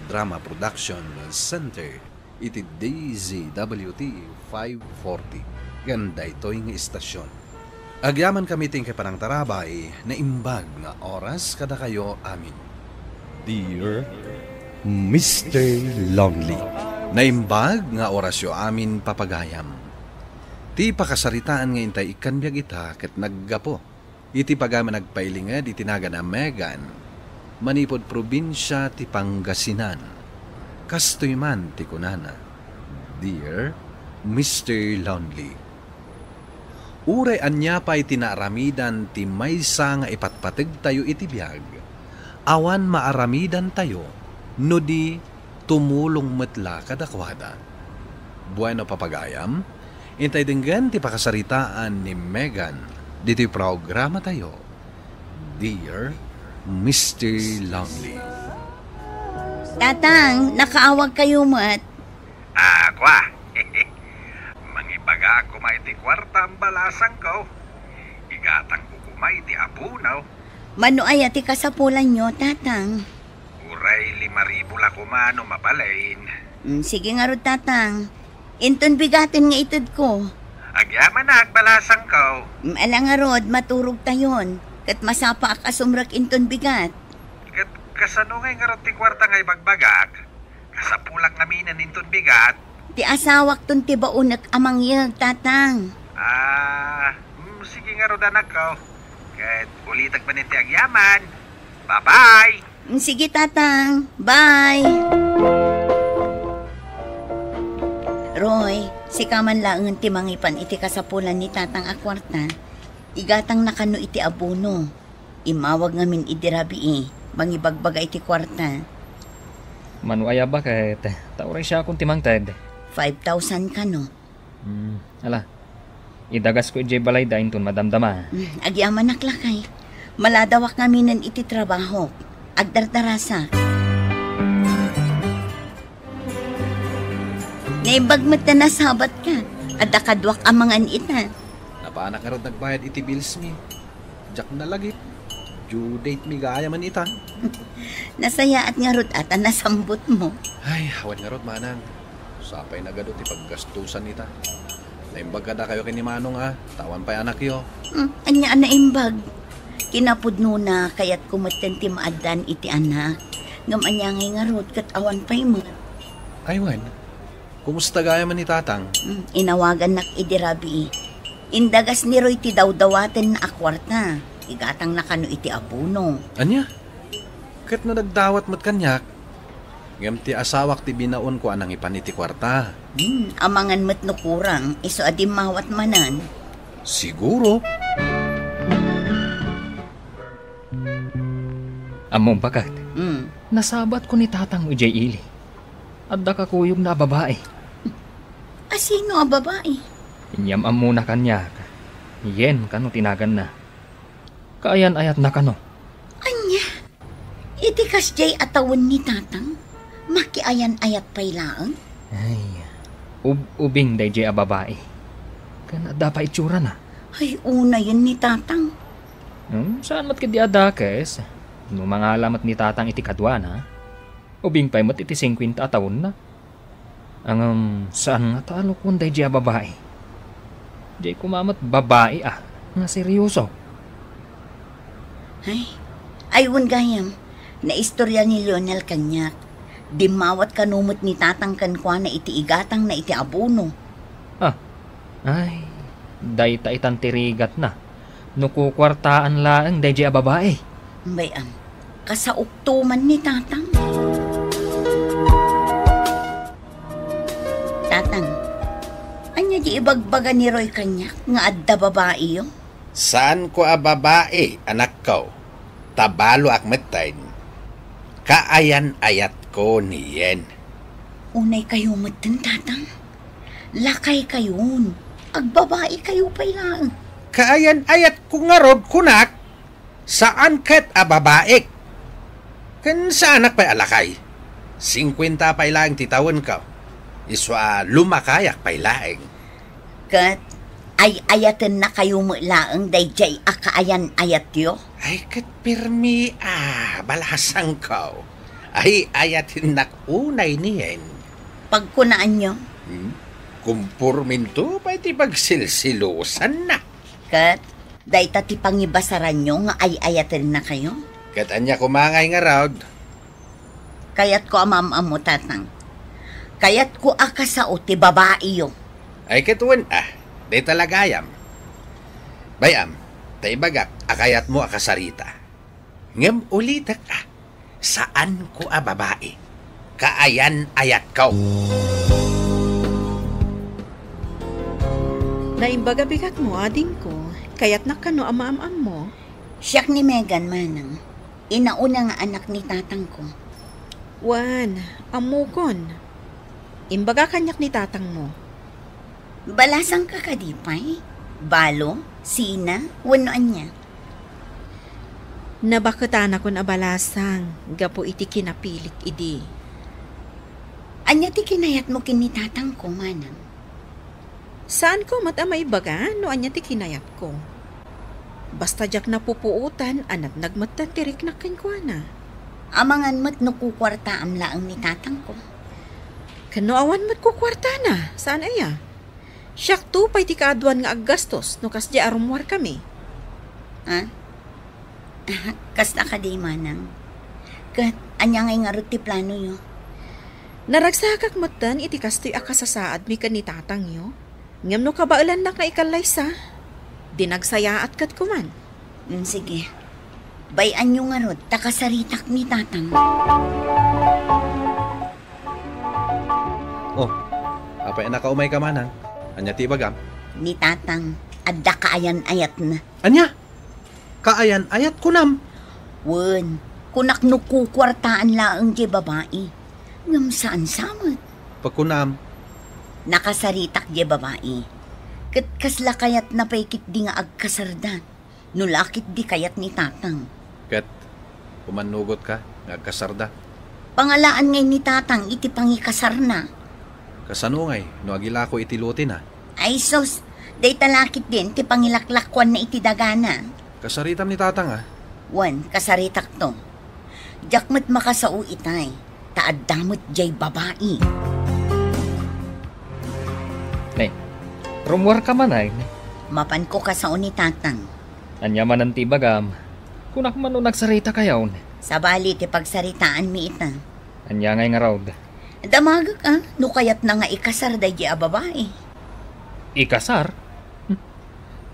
Drama Production Center iti D Z W T five forty ken daytoy nga istasyon. Agyamankami ti inkay panangtarabay, naimbag nga oras kadakayo amin. Dear Mister Lonely. Naimbag nga orasyo amin, papagayam. Ti pakasaritaan nga intay ikkan biag ita ket naggapu iti pagayam a nagpailinged iti nagan a Megan manipud probinsia ti Pangasinan. Kastoy man ti kunana, Dear Mister Lonely. Uray ania pay ti naaramidan ti maysa nga ipatpategtayo iti biag, awan maaramidantayo no di tumulong met la kadakuada. Bueno, papagayam, intay denggen ti pakasaritaan ni Megan ditoy programatayo, Dear Mister Lonely. Tatang, nakaawag kayo met. Ah, kwa. Mangibagak koma iti kuarta a balasangko. Igatangko koma iti abono. Mano aya ti kasapulanyo, Tatang? Uray lima ribu la koma no mabalin. Mm, sige ngarud, Tatang. Inton bigaten nga itedko. Agyamanak, balasangko. Mm, ala ngarud, maturogtayon. Ket masapaak a sumrek inton bigat. Ket kasano ngay ngarud ti kuarta nga ibagbagak? Kasapulak ngaminen inton bigat. Ti asawakton ti baonek a mangyeg, Tatang. Ah, mm, sige ngarud, anakko. Ket ulitek manen ti agyaman. Bye-bye! Mm, sige, Tatang. Bye! Roy, sika man laengen ti mangipan iti kasapulan ni Tatang a kuarta. Igatangna kano iti abono. Immawag ngamin idi rabii, mangibagbaga iti kuarta. Mano aya baket, ta uray siakon ti mangted. Five thousand kano? Hmm, ala. Idagasko idiay balayda inton madamdama. Hmm, agyamanak lakay. Maladawak ngaminen iti trabahok. Agdardarasak. Naimbag met ta nasabatka. Adda kaduak a mangan ita. Napanak ngarud nagbayad iti bills mi. Diak nalagip. Due date mi gayam ita. Nasayaat ngarud a ta nasambut mo. Ay, awan ngarud, manang. Sapay nagadu ti paggastusan ita. Naimbag kadakayo ken ni Manong a, ta awan pay anakyo. Hmm, ania a naimbag? Kinapudnona, kayatko metten ti maaddaan iti anak. Ngem ania ngay ngarud ket awan pay met. Ay, wen. Kumusta gayam ni Tatang? Hmm, inawagannak idi rabii. Indagas ni Roy ti dawdawatenna a kuarta. Igatangna kano iti abono. Ania? Ket no nagdawat met kaniak, ngem ti asawak ti binaonko a nangipan iti kuarta. Hmm, amangan met no kurang, isu a dimmawat manen. Siguro. Ammom, baket? Hmm. Nasabatko ni Tatang idiay ili. Adda kakuyogna a babai. A sino a babai? Inyam-ammona kaniak. Yen kano ti naganna. Kaayan-ayatna kano. Ania? Iti kasdiay a tawen ni Tatang, makiayan-ayat pay laeng? Ay, ub-, ubing daydiay a babai. Ken adda pay itsurana. Ay, unayen ni Tatang. Hmm, saan met ketdi a dakes? No mangala met ni Tatang iti kaduana, ubing pay met iti singkuenta a taonna. Ngem, saan ngata a lokon daydiay a babai. Diay koma met babai a, nga seryoso. Ay, ay, wen gayam, naistorya ni Lionel kaniak. Dimmawat kano met ni Tatang kenkuana iti igatangna iti abono. Ah, ay, dayta itan ti rigatna. No kukuartaan laeng daydiay a babai. Bay-am, kasaokto man ni Tatang. Tatang, ania di ibagbaga ni Roy kaniak nga adda babaiyo? Saanko a babai, anakko. Ta baloak metten. Kaayan-ayatko ni Yen. Unay kayo metten, Tatang. Lakay kayon. Agbabai kayo pay laeng. Kaayan-ayatko ngarud, kunak. Saan ket a babaik. Ken saanak pay a lakay. Singkuenta pay laeng ti tawenko. Isu a lumakayak pay laeng. Ket ay-ayatenna kayo met laeng daydiay a kaayan-ayatyo? Ay, ket pirmi a, balasangko. Ay-ayatennak unay ni Yen. Pagkunaanyo? Hmm? Kumporminto pay ti pagsilsilusanna. Ket dayta ti pangibasaranyo nga ay-ayatenna kayo? Ket ania koma ngay ngarud? Kayatko a maam-ammo, Tatang. Kayatko a kasao ti babaiyo. Ay, ket wen a, dayta la gayam. Bay-am, ta ibagak a kayatmo a kasarita. Ngem ulitek a, saanko a babai. Kaayan-ayatko. Naimbag a bigatmo, adingko. Kayatnak kano a maam-ammo? Siak ni Megan, manang. Inauna nga anak ni tatangko. Wen, ammokon. Imbaga kaniak ni tatangmo. Balasangka kadi pay? Balo? Sina? Wenno ania? Nabaketanakon a balasang gapu iti kinapilik idi. Ania ti kinayatmo ken ni tatangko, manang? Saanko met a maibaga no ania ti kinayatko. Basta diak napupuotan a natnag metten ti riknak kenkuana. Amangan met no kukuartaam laeng ni tatangko. Ken no awan met kukuartana, saan aya? Siakto pay ti kaaduan nga aggastos no kasdi a rummuarkami. Ah? Kasta kadi, manang? Ket ania ngay ngarud ti planoyo? Naragsakak metten iti kastoy a kasasaadmi ken ni tatangyo. Ngem no kabaelannak nga ikallaysa, di nagsayaat ket kuman. Mm, sige. Bay-anyo ngarud, ta kasaritak ni tatang. Oh, apay a nakaumayka, manang? Ania ti ibagam? Ni tatang, adda kaayan-ayatna. Ania? Kaayan-ayat kunam? Wen, kunak no kukuartaan laeng diay babai. Ngem saan sa met. Pakunam? Nakasaritak diay babai. Ket kasla kayatna pay ketdi nga agkasarda. No la ketdi kayat ni tatang. Ket, umannugotka nga agkasarda? Pangalaan ngay ni tatang iti pangikasarna. Kasano ngay no agilako iti lotina? Ay sus, dayta la ketdin ti pangilaklakuanna iti dagana. Kasaritam ni tatang, a? Wen, kasaritakto. Diak met makasao itay, ta adda met diay babai. Ne, rummuarka man, ay? Mapanko kasao ni tatang. Ania manen ti ibagam? Kunak man no nagsaritakayon. Sabali ti pagsaritaanmi ita. Ania ngay ngarud? Damagek a, no kayatna nga ikasar daydi a babai. Ikasar? Hmm.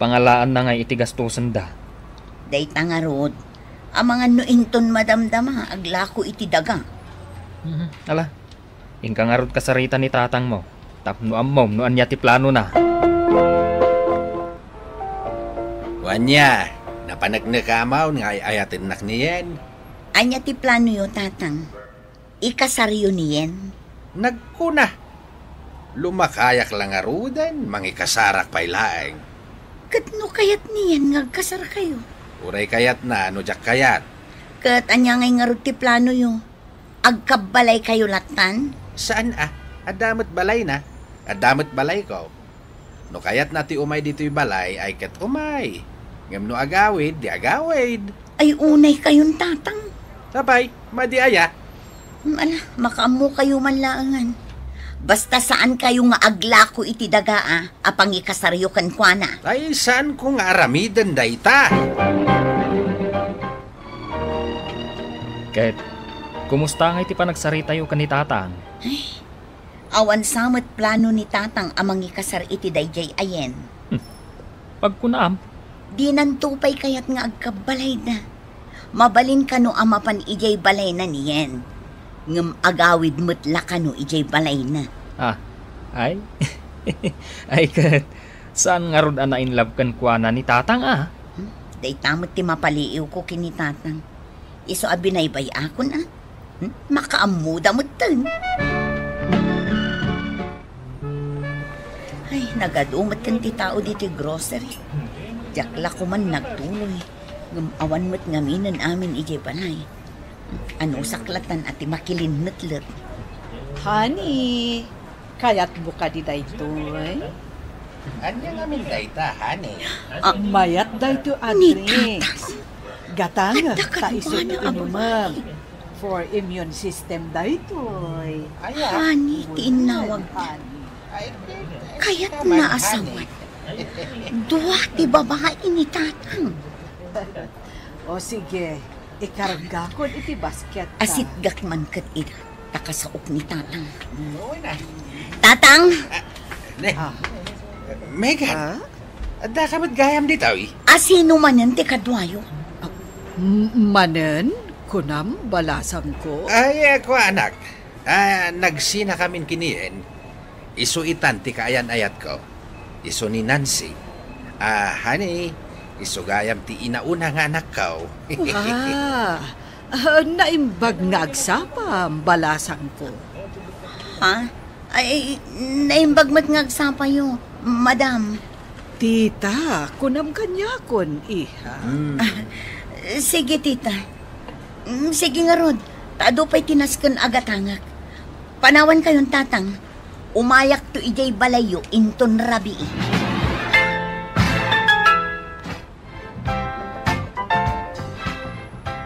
Pangalaanna nga iti gastosenda. Dayta ngarud, amangan no inton madamdama, aglako iti daga. Mhm. Ala, inka ngarud kasarita ni tatangmo, tapno ammom no ania ti planona. Ania, napaneknekam nga ay-ayatennak ni Yen? Ania ti planoyo, tatang? Ikasaryo ni Yen? Nagkuna, lumakayak la ngaruden, mangikasarak pay laeng. Ket no kayat ni Yen nga agkasarkayo? Uray kayatna, no diak kayat. Ket ania ngay ngarud ti planoyo? Agkabbalaykayo lattan? Saan a? Adda met balayna. Adda met balayko. No kayatna ti umay ditoy balay, ay ket umay. Ngem no agawid, di agawid. Ay, unay kayon, tatang. Apay, madi aya? Hmm, ala, makaammokayo man laengen. Basta saankayo nga aglako iti daga a, a pangikasaryo kenkuana. Ay, saanko nga aramiden dayta. Ket, kumusta ngay ti panagsaritayo ken ni tatang? Ay, awan sa met plano ni tatang a mangikasar iti daydiay a Yen. Hmm. Pagkunam? Dinanto pay kayat nga agkabbalayda. Mabalin kano a mapan idiay balayna ni Yen. Ngem agawid met la kano idiay balayna. Ah, ay? Ay ket, saan ngarud a na-in love kenkuana ni tatang a? Hmm? Dayta met ti mapaliiwko ken ni tatang. Isu a binaybay-akon a. Hmm? Makaammoda metten. Ay, nagadu metten ti tao ditoy grocery. Diak la koman nagtuloy. Ngem awan met ngaminen amin idiay balay. Anusak lattan a ti makilinnetlet. Honey, kayatmo kadi daytoy? Ania ngamin dayta, honey? Ah, mayat daytoy, ni Adri. Tatang. Gatang, adda ta isu kaduana a inumem. Babae. For immune system daytoy. Aya. Honey, ti innawag. Honey. Ay, kayat na asawan. Dua ti babae ni tatang. O sige, ikargakon iti basket ta. Asitgak man ket ida, ta kasaok ni tatang. Tatang! Ah, ne. Ah. Megan, ah? Adda ka met gayam ditoy? A, sino manen ti kaduayo? Ah, m-, manen? Kunam, balasangko? Ay, ako, anak. Ah, nagsinakamin kinien. Isu itan ti kaayan-ayatko. Isu ni Nancy. Ah, honey, isu gayam ti inauna nga anakko. Ah, ah, naimbag nga agsapam, balasangko. Ha? Ay, naimbag met nga agsapayo, madam. Tita, kunam kaniakon, iha. Hmm. Ah, sige, tita. Mm, sige ngarud, ta adu pay ti nasken a gatangek. Panawankayon, tatang. Umayakto idiay balayyo inton rabii.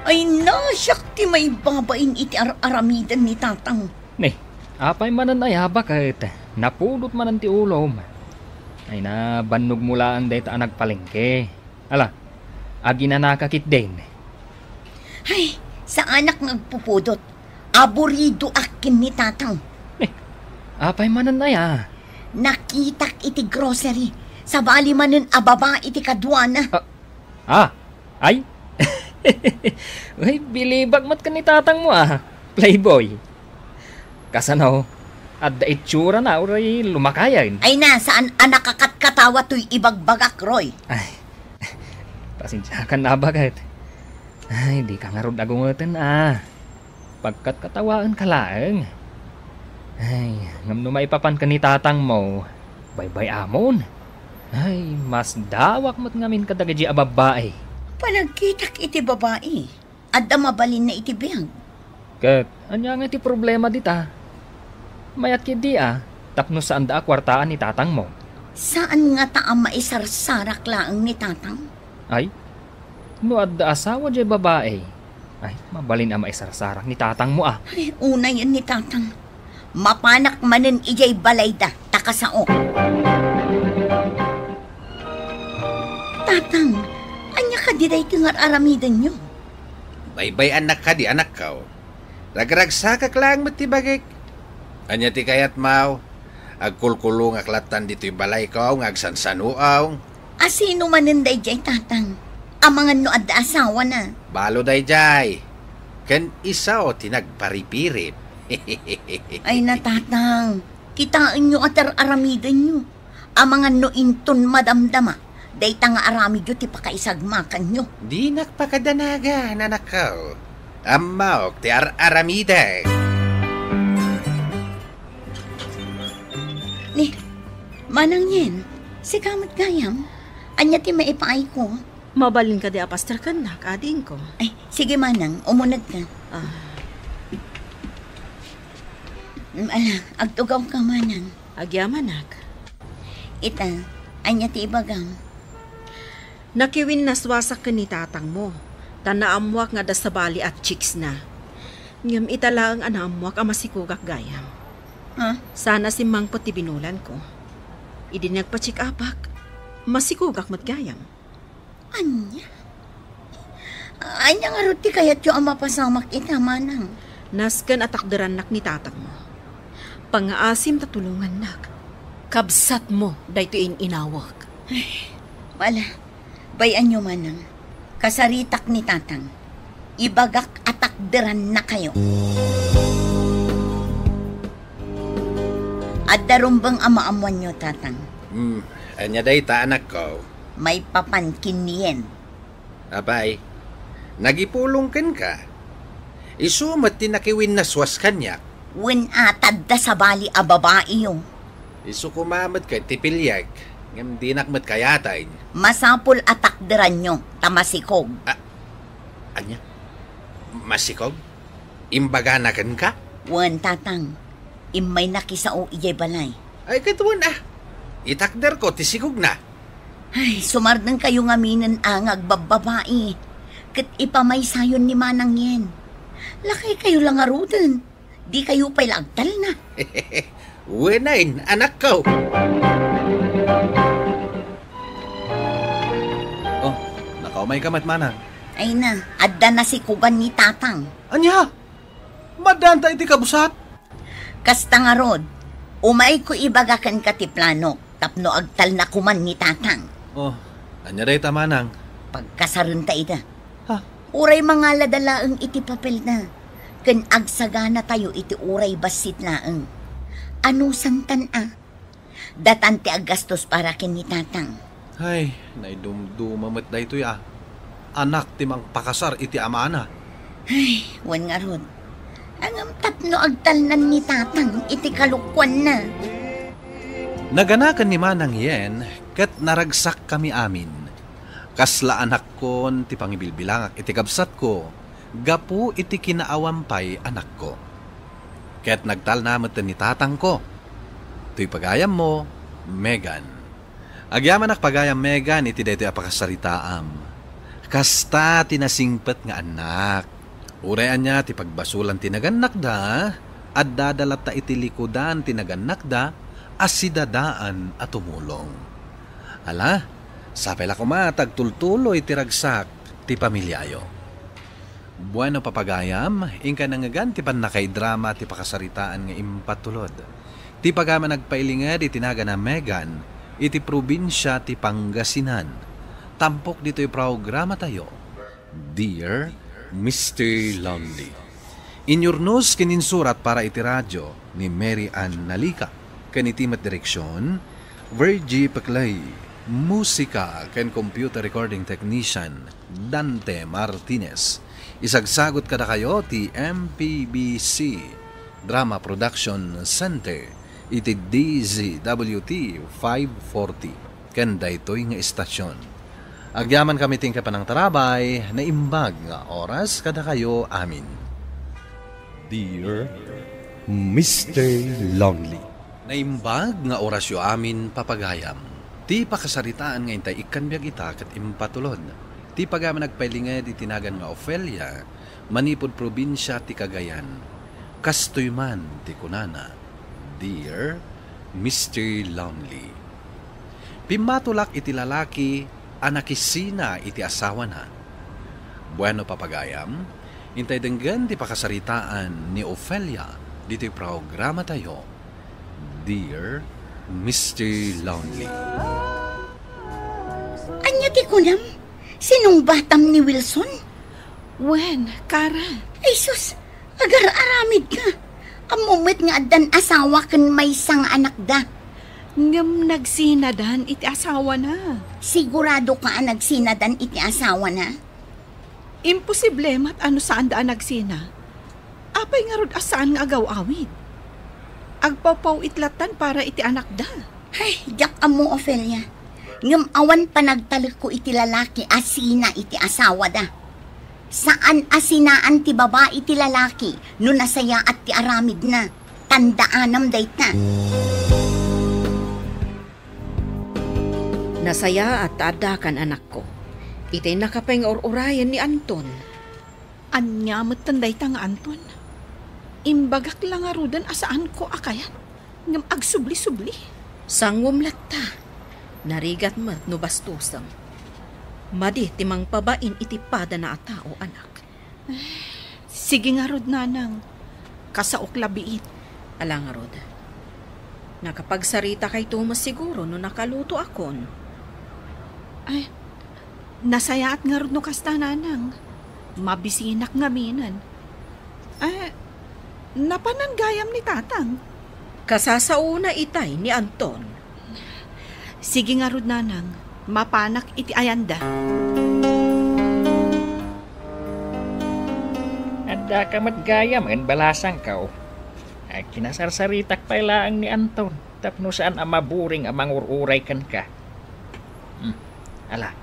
Ay, nasiak ti maibabain iti ar-aramiden ni tatang. Ni, apay manen aya baket, napudot manen ti ulom. Ay, nabannogmo laeng dayta a nagpalengke. Ala, aginanaka ketdin. Ay, saanak nga agpupudot. Aburidoak ken ni tatang. Eh, apay manen aya? Nakitak iti grocery. Sabali manen a babai ti kaduana. Ah, ah, ay? Ay, bilibak met ken ni tatangmo, ah. Playboy. Kasano? Adda itsurana uray lumakayen? Ay na, saan a nakakatkatawa toy ibagbagak, Roy? Ay, pasensiakan na, baket. Ay, dika ngarud agungeten, ah. Pagkatkatawaenka laeng. Ay, ngem no maipapan ken ni tatangmo, baybay-amon. Ay, masdawak met ngamin kadagiti a babbai. Panagkitak iti babai. Adda mabalinna iti biag. Ket ania nga ti problema dita? Mayat ketdi a, tapno saanda a kuartaan ni tatangmo. Saan ngata a maisarsarak laeng ni tatang? Ay, no adda asawa diay babai, ay, mabalin a maisarsarak ni tatangmo a. Ay, unayen ni tatang. Mapanak manen idiay balayda, ta kasaok. Tatang, ania kadi daytoy nga ar-aramidenyo? Baybay-annak kadi, anakko. Ragragsakak laeng met ti bagik. Ania ti kayatmo? Agkulkulongak lattan ditoy balayko nga agsansanuaw. A sino manen daydiay, Tatang? Amangan no adda asawana. Balo daydiay. Ken isu ti nagparipirip. Ay na, Tatang. Kitaenyo a tar-aramidenyo. Amangan no inton madamdama dayta nga aramidyo ti pakaisagmakanyo. Dinak pakadanagan, anakko. Ammok ti ar-aramidek. Ni, Manang Yen, sika met gayam. Ania ti maipaayko? Mabalin kadi a pastor kennak, adingko? Ay, sige, Manang, umuneg ka. Ah. Mm, ala, agtugaw ka, Manang. Agyamanak. Ita, ania ti ibagam? Nakiwinnaswasak ken ni tatangmo, ta naammoak nga adda sabali a chicks na. Ngem ita laeng a naammoak a masikogak gayam. Ha? Sana simmangpet ti binulanko. Idi nagpa-check-upak, masikogak met gayam. Ania? Ania ngarud ti kayatyo a mapasamak ita, Manang? Nasken a takderannak ni tatangmo. Pangngaasim ta tulongannak. Kabsatmo daytoy in-inawek. Ay, wala. Bay-anyo, Manang. Kasaritak ni Tatang. Ibagak a takderannakayo. Adda rumbeng a maammoanyo, Tatang. Hmm, ania dayta, anakko? Maipapan ken ni Yen. Apay, nagipulong kenka. Isu met ti nakiwinnaswas kaniak. Wen a, ta adda sabali a babaiyo. Isu koma met ket ti piliek, ngem dinak met kayaten. Masapul a takderanyo, ta masikog. A-, ania? Masikog? Imbagana kenka? Wen, Tatang. Immay nakisao idiay balay. Ay, ket wen a. Itakderko ti sikogna. Ay, sumardengkayo ngaminen a nga agbabbabai. Ket ipamaysayon ni Manang Yen. Lakaykayo la ngaruden. Dikayo pay la agtalna. Wen a, anakko. Oh, nakaumayka met, Manang. Ay na, adda nasikogan ni Tatang. Ania? Maddaan ta iti kabusat? Kasta ngarud, umayko ibaga kenka ti planok tapno agtalna koman ni Tatang. Oh, ania dayta, Manang? Pagkasarenta ida. Ha? Uray mangalada laeng iti papelna, ken agsaganatayo iti uray bassit laeng. Anusantan a? Datan ti aggastos para ken ni Tatang. Ay, naidumduma met daytoy a. Anak ti mangpakasar iti amana. Ay, wen ngarud. Ngem tapno agtalnan ni Tatang iti kalokuanna. Naganaken ni Manang Yen ket naragsakkami amin. Kasla anakkon ti pangibilbilangak iti kabsatko gapu iti kinaawam pay anakko. Ket nagtalna met ni tatangko. Toy pagayammo, Megan. Agyamanak pagayam, Megan, iti daytoy a pakasaritaam. Kasta ti nasingpet nga annak. Uray ania ti pagbasolan ti nagannakda, addada latta iti likudan ti nagannakda a sidadaan a tumulong. Ala, sapay la koma ta agtultuloy ti ragsak ti pamiliayo. Bueno, papagayam, inka nangngegan ti pannakaidrama ti pakasaritaan nga impatulod. Ti pagayam a nagpailinged iti nagan a Megan iti probinsia ti Pangasinan. Tampok ditoy programatayo, Dear Mister Lonely. Inyurnos ken insurat para iti radio ni Mary Ann Nalica, ken iti met direksion, Virgie Peclay. Musika ken computer recording technician, Dante Martinez. Isagsagot kadakayo ti M P B C Drama Production Center iti D Z W T five forty ken daytoy nga istasyon. Agyamankami ti panangtarabay, naimbag nga oras kadakayo amin. Dear Mister Lonely. Naimbag nga orasyo amin, papagayam. Ti pakasaritaan nga intay ikkan biag ita ket impatulod. Ti pagayam a nagpailinged iti nagan nga Ofelia, manipud probinsia ti Cagayan. Kastoy man ti kunana, Dear Mister Lonely. Pimmatulak iti lalaki a nakisina iti asawana. Bueno, papagayam, intay denggen ti pakasaritaan ni Ofelia Ditoy programa tayo, Dear Mister Lonely. Ania ti kunam? Sinungbatam ni Wilson? Wen, Kara. Ay sus, agar-aramid ka. Ammo met nga addan asawa ken maysa nga anakda. Ngem nagsinadan iti asawana. Sigurado ka a nagsinadan iti asawana? Imposible met a no saanda a nagsina. Apay ngarud a saan nga agaw-awid? Agpawpaw-it lattan para iti anakda. Ay, diak ammo, Ofelia. Ngem awan panagtalekko iti lalaki a sina iti asawada. Saan a sinaan ti babai ti lalaki no nasayaat ti aramidna. Tandaanam dayta. Nasayaat ta addakan, anakko. Itay nakapayngaur-urayen ni Anton. Ania metten dayta nga Anton? Imbagak la ngaruden a saanko a kayat, ngem agsubli-subli. Sangom latta. Narigat met no bastosem. Madi ti mangpabain iti padana a tao, anak. Sige ngarud, nanang. Kasaok la biit. Ala ngarud. Nakapagsaritakayo met siguro no nakalutoakon. Ay, nasayaat ngarud no kasta, nanang. Mabisinak ngaminen. Ay, napanan gayam ni tatang? Kasasaona itay ni Anton. Sige ngarud, nanang. Mapanak iti ayanda. Addaka met gayam, balasangko. Ay, kinasarsaritak pay laeng ni Anton tapno saan a maburing a mangur-uray kenka. Hmm. Ala,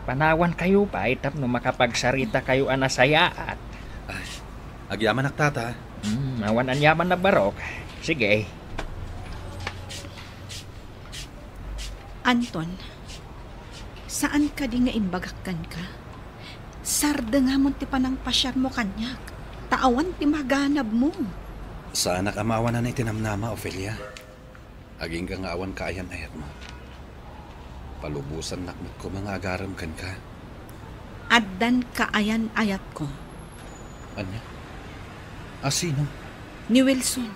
panawankayo pay tapno makapagsaritakayo a nasayaat. Ay, agyamanak, tata. Hmm, awan aniaman a barok. Sige. Anton, saan kadi nga imbagak kenka? Sardengamon ti panangpasiarmo kaniak, ta awan ti maganabmo. Saanak a maawanan iti namnama, Ofelia. Agingga nga awan kaayan-ayatmo. Palubosannak met koma nga agarem kenka. Addan kaayan-ayatko. Ania? A sino? Ni Wilson.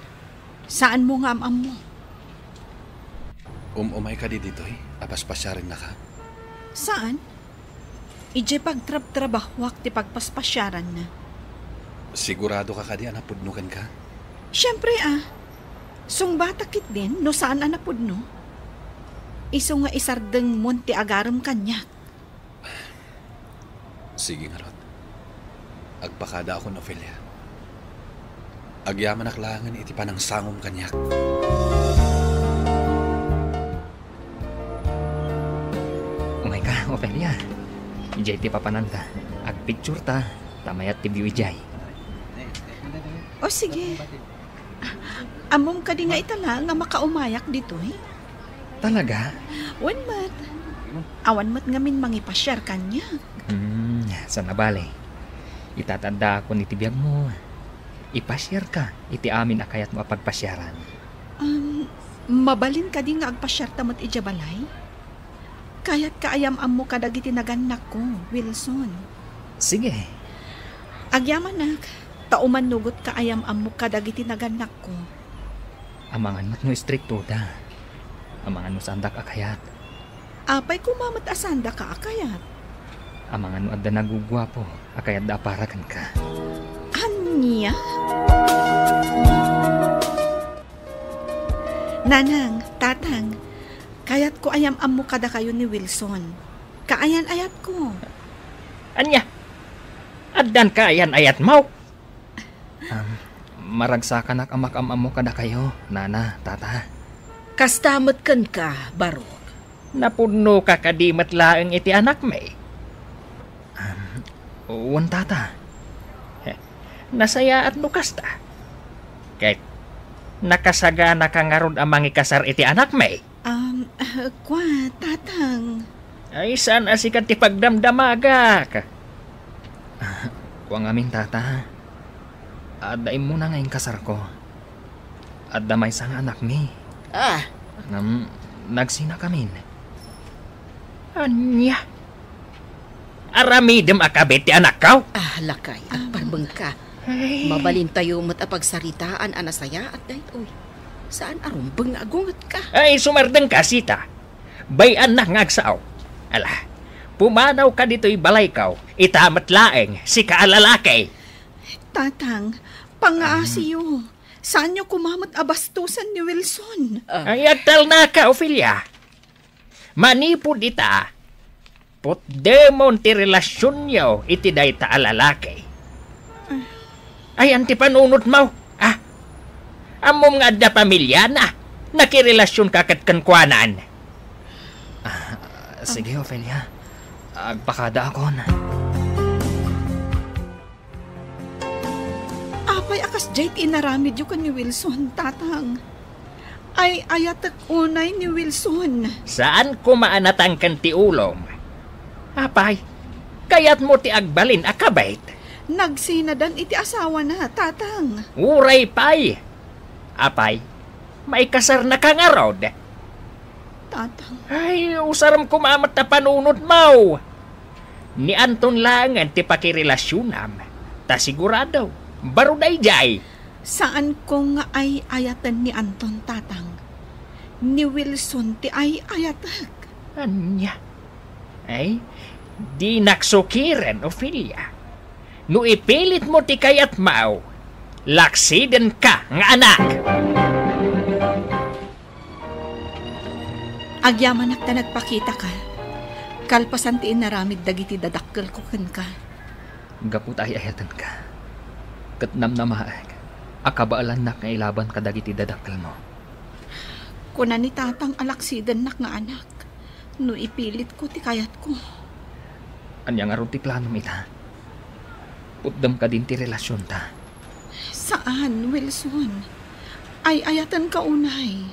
Saanmo nga am-ammo. Um-umay kadi ditoy a paspasiarennaka? Saan? Idiay pagtrabtrabahoak ti pagpaspasiaranna. Sigurado ka kadi a napudno kenka? Siempre a. Sungbatak ketdin no saan a napudno. Isu nga isardengmon ti agarem kaniak. Sige ngarud. Agpakadaakon, Ofelia. Agyamanak laengen iti panangsangom kaniak. Umayka, Ofelia. Idiay ti papananta. Agpictureta, ta mayat ti view idiay. O, sige. Ammom kadi nga ita laeng a makaumayak ditoy? Talaga? Wen met. Awan met ngamin mangipasiar kaniak. Hmm, saan a bale. Ita ti addaakon iti biagmo. Ipasiarka iti amin a kayatmo a pagpasiaran. Um, mabalin kadi nga agpasiarta met idiay balay? Kayatka a yam-ammo kadagiti nagannakko, Wilson. Sige. Agyamanak, ta umannugotka a yam-ammo kadagiti nagannakko. Amangan met no istriktoda. Amangan no saandak a kayat. Apay koma met a saandaka a kayat? Amangan no adda naguguapo a kayatda a para kenka. Ania? Nanang, tatang, kayatko a yam-ammo kadakayo ni Wilson. Kaayan-ayatko. Ania? Addan kaayan-ayatmo? Am, maragsakanak a makaam-ammo kadakayo, nana, tata. Kasta met kenka, barok. Napudnoka kadi met laeng iti anakmi? Am, wen, tata. Heh, nasayaat no kasta. Ket nakasaganaka ngarud a mangikasar iti anakmi? Um, kua, tatang. Ay, saan a sika ti pagdamdamagak? Ah, kua ngamin, tata. Adda immuna nga inkasarko. Adda maysa nga anakmi. Ah. Ngem, nagsinakamin. Ania? Aramidem a kabit ti anakko? Ah, lakay, agparmengka. Ay. Mabalintayo met a pagsaritaan a nasayaat daytoy. Saan a rumbeng nga agungetka. Ay, sumardengka, Sita. Bay-annak nga agsao. Ala, pumanawka ditoy balayko. Ita met laeng, sika a lalaki. Tatang, pangaasiyo. Saanyo koma met a bastosen ni Wilson. Ah. Ay, agtalnaka, Ofelia. Manipud ita, putdemon ti relasionyo iti dayta a lalaki. Ay, anti panunotmo? Ah, ammom nga adda pamiliana. Nakirelasionka ket kenkuanan. Ah, sige, Ofelia. Agpakadaakon. Apay a kasdiay ti inaramidyo ken ni Wilson, Tatang? Ay-ayatek unay ni Wilson. Saan koma a natangken ti ulom. Apay, kayatmo ti agbalin a kabit? Nagsinadan iti asawana, Tatang. Uray pay. Apay, maikasarnaka ngarud? Tatang. Ay, usarem koma met a panunotmo. Ni Anton laengen ti pakirelasionam. Ta sigurado, baro daydiay. Saanko nga ay-ayaten ni Anton, Tatang. Ni Wilson ti ay-ayatek. Ania? Ay, dinak sukiren, Ofelia. No ipilitmo ti kayatmo, laksidenka nga anak. Agyamanak ta nagpakitaka, kalpasan ti inaramid dagiti dadakkelko kenka. Gapu ta ay-ayatenka, ket namnamaek a kabaelannak nga ilaban kadagiti dadakkelmo. Kuna ni Tatang a laksidennak nga anak, no ipilitko ti kayatko. Ania ngarud ti planom ita? Putdem kadin ti relasionta? Saan, Wilson. Ay-ayatenka unay.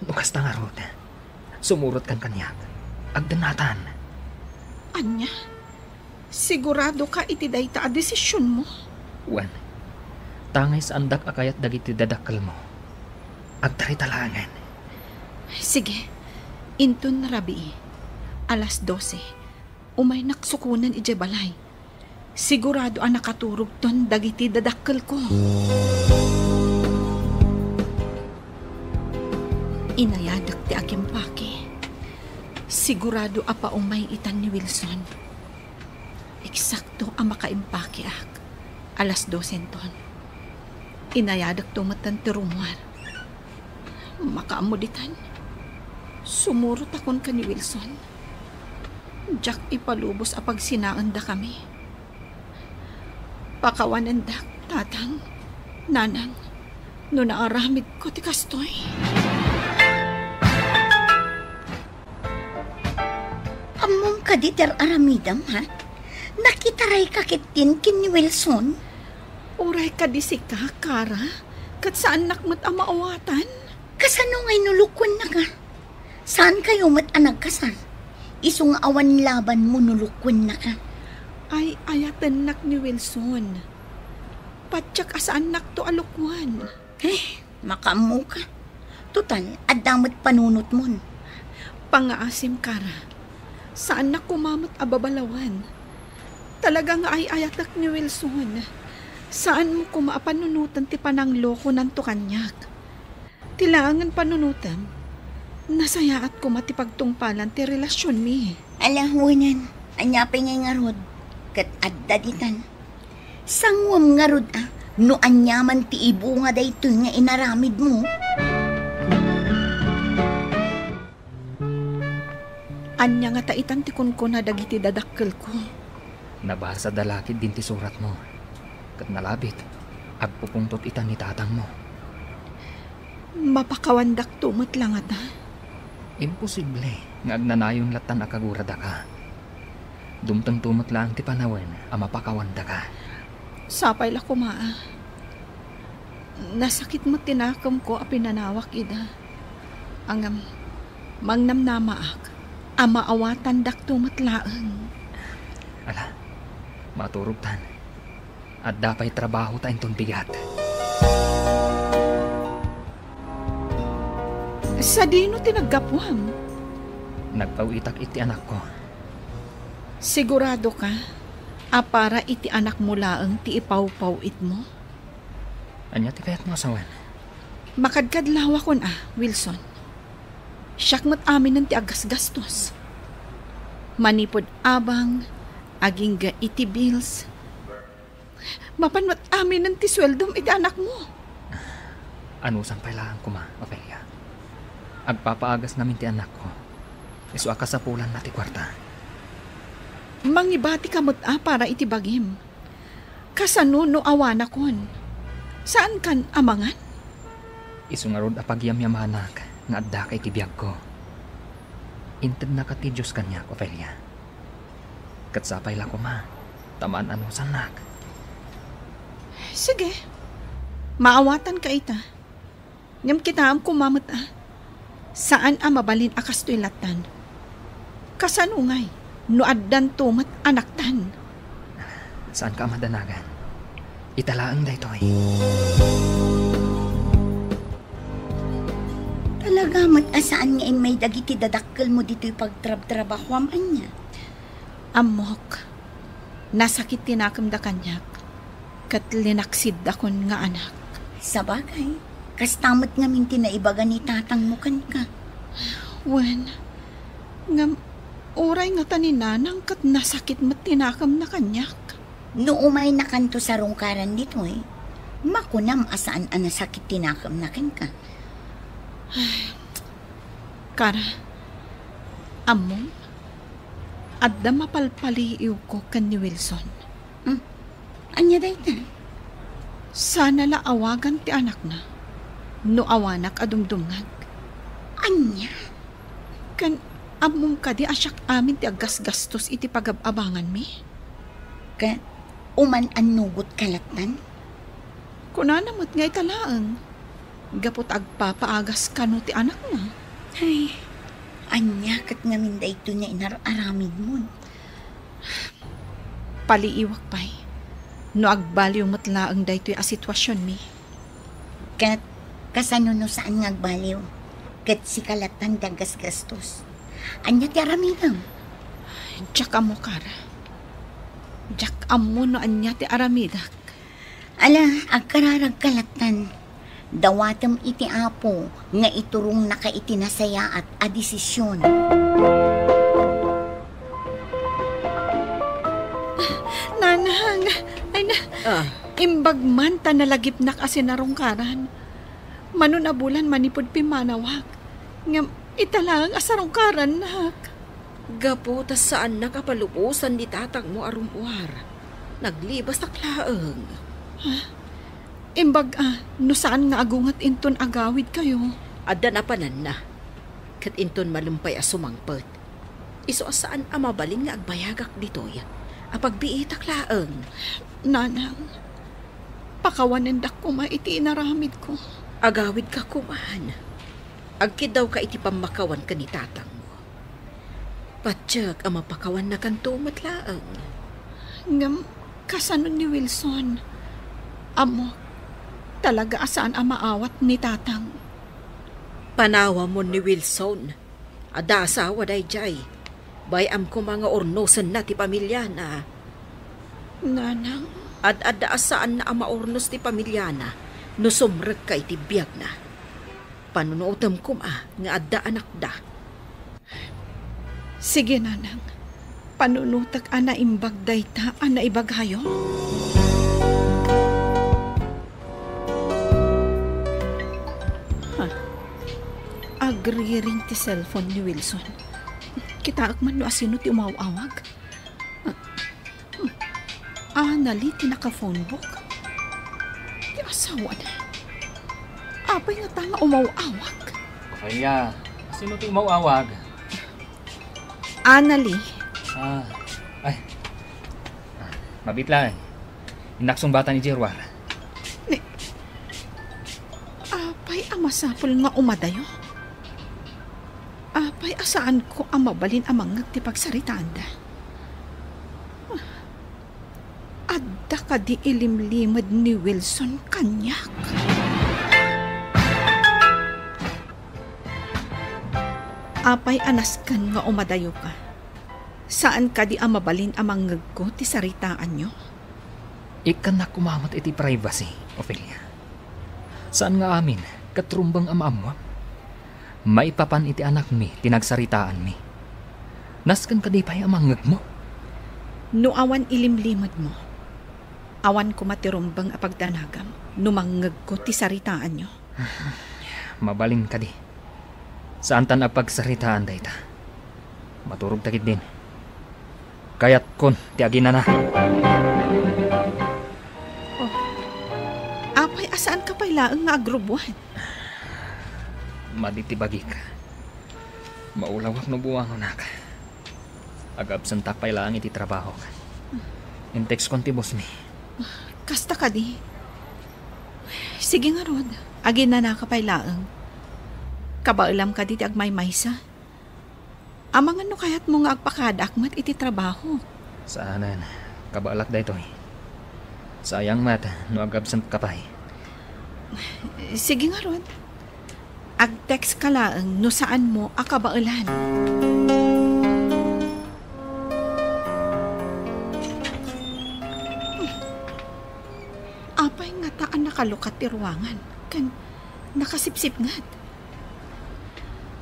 No kasta ngarud, sumurotkan kaniak. Agdennatan. Ania? Siguradoka iti dayta a desisionmo? Wen, tangay saandak a kayat dagiti dadakkelmo. Agtarita laengen. Sige, inton rabii, alas dose, umaynak sukonen idiay balay. Sigurado a nakaturogton dagiti dadakkelko. Inayadek ti agimpake. Sigurado a paumay itan ni Wilson. Eksakto a makaimpakeak. Alas dosenton. Inayadekto metten ti rummuar. Makaammo ditan. Sumurotakon ken ni Wilson. Diak ipalubos a pagsinaendakami. Pakawanendak, Tatang, Nanang, no naaramidko ti kastoy. Ammom kadi ti ar-aramidem, ha? Nakitarayka ketdin ken ni Wilson? Uray kadi sika, Kara, ket saannak met a maawatan. Kasano ngay no lukuennaka? Saankayo met a nagkasar? Isu nga awan labanmo no lukuennaka. Ay-ayatennak ni Wilson. Patiek a saannakto a lukuen. Eh, makaammoka. Total, adda met panunotmon. Pangngaasim, Kara. Saannak koma met a babalawen. Talaga nga ay-ayatek ni Wilson. Saanmo koma a panunoten ti pananglokonanto kaniak. Ti laengen panunotem, nasayaat koma ti pagtungpalan ti relasionmi. Ala, wen, ania pay ngay ngarud? Ket adda ditan. Sanguem ngarud a no aniaman ti ibunga daytoy nga inaramidmo. Ania ngata itan ti kunkuna dagiti dadakkelko? Nabasada la ketdin ti suratmo, ket nalabit, agpupungtot itan ni tatangmo. Mapakawandakto met la ngata? Imposible nga agnanayon lattan a kaguradaka. Dumtengto met laeng ti panawen a mapakawandaka. Sapay la koma a. Nasakit met ti nakemko a pinanawak ida. Ngem, mangnamnamaak a maawatandakto met laeng. Ala, maturogtan. Adda pay trabahota inton bigat. Sadino ti naggapuam? Nagpaw-itak iti anakko. Sigurado ka? A para iti anakmo laeng ti ipawpawitmo? Ania ti kayatmo a sawen? Makadkadlawakon a, Wilson. Siak met aminen ti aggasgastos. Manipud abang, agingga iti bills. Mapan met aminen ti sueldom iti anakmo. Anusan pay laeng koma, Ofelia. Agpapaagas ngamin ti anakko. Isu a kasapulanna ti kuarta. Mangibatika met a para iti bagim. Kasano no awanakon? Saankan a mangan? Isu ngarud a pagyamyamanak nga addaka iti biagko. Intednaka ti Dios kaniak, Ofelia. Ket sapay la koma, ta maan-anusannak. Sige, maawatanka ita. Ngem kitaem koma met a, saan a mabalin a kastoy lattan. Kasano ngay no addanto met anaktan? Saanka a madanagan. Ita laeng daytoy. Talaga met a saan nga immay dagiti dadakkelmo ditoy pagtrabtrabahoam, ania? Ammok, nasakit ti nakemda kaniak, ket linaksiddakon nga anak. Sabagay, kasta met ngamin ti naibaga ni tatangmo kenka. Wen, ngem uray ngata ni nanang ket nasakit met ti nakemna kaniak. No umaynakanto sarungkaran ditoy, makunam a saan a nasakit ti nakemna kenka. Kara, ammom, adda mapalpaliiwko ken ni Wilson. Hmm. Ania dayta? Sana la awagan ti anakna no awanak a dumdumngeg. Ania? Ken ammom kadi a siak amin ti aggasgastos iti pagab-abanganmi? Ket uman-annugotka lattan? Kunana met nga ita laeng, gapu ta agpapaagas kano ti anakna. Ay, ania ket ngamin daytoy nga inar-aramidmon? Paliiwak pay no agbaliw met laeng daytoy a situasionmi. Ket kasano no saan nga agbaliw? Ket sika lattan ti aggasgastos. Ania ti aramidem? Diak ammo, Kara. Diak ammo no ania ti aramidek. Ala, agkararagka lattan. Dawatem iti Apo nga iturongnaka iti nasayaat a desisyon. Nanang, ay na, Ah. Imbag man ta nalagipnak a sinarungkaran. Mano a bulan manipud pimmanawak. Ngem ita laeng a sarungkarannak. Gapu ta saannak a palubosan ni tatangmo a rum-uar. Naglibasak laeng. Ha? Imbag a, no saan nga agunget inton agawidkayo? Adda napananna. Ket inton malem pay a sumangpet, isu a saan a mabalin nga agbayagak ditoy a pagbiitak laeng. Nanang, pakawanendak koma iti inaramidko. Agawidka koman. Agkiddawka iti pammakawan ken ni tatangmo. Patiek a mapakawannakanto met laeng. Ngem kasano ni Wilson? Ammok, talaga a saan a maawat ni tatang. Panawamon ni Wilson. Adda asawa daydiay. Bay-am koma nga urnosenna ti pamiliana. Nanang. Ad-adda a saanna a maurnos ti pamiliana no sumrekka iti biagna. Panunotem koma nga adda anakda. Sige, Nanang. Panunotek a naimbag dayta a naibagayo. Ha? Agriring ti cellphone ni Wilson. Kitaek man no asino ti umaw-awag. Anali ti naka-phone book. Ti asawana. Apay ngata nga umaw-awag? Ofelia, sino ti umaw-awag? Anali. Ah, ay. Ah, mabit lang. Innak sungbatan ni Jerwar. Ni, apay a masapul nga umadayo? Apay a saanko a mabalin a mangngeg ti pagsaritaanda? Adda kadi ilimlimed ni Wilson kaniak? Apay a nasken nga umadayoka? Saan kadi a mabalin a mangngegko ti saritaanyo? Ikkannak koma met iti privacy, Ofelia. Saan nga amin ket rumbeng a maammoam. Maipapan iti anakmi ti nagsaritaanmi. Nasken kadi pay a mangngegmo? No awan ilimlimedmo, awan koma ti rumbeng a pagdanagam no mangngegko ti saritaanyo. Mabalin kadi. Saantan a pagsaritaan dayta. Maturog ta ketdin. Kayatkon ti aginana. Oh. Apay a saanka pay laeng nga agrubuan? Madi ti bagik. Maulawak no buangonak. Ag-absentak pay laeng iti trabahok. Intextkon ti bossmi. Kasta kadi. Sige ngarud, aginanaka pay laeng. Kabaelam kadi ti agmaymaysa? Amangan no kayatmo nga agpakadaak met iti trabaho. Saanen, kabaelak daytoy. Sayang met no ag-absentka pay. Sige ngarud. Ag-text ka laeng no saanmo a kabaelan. Apay ngata a nakalukat ti ruangan ken nakasipsipnget?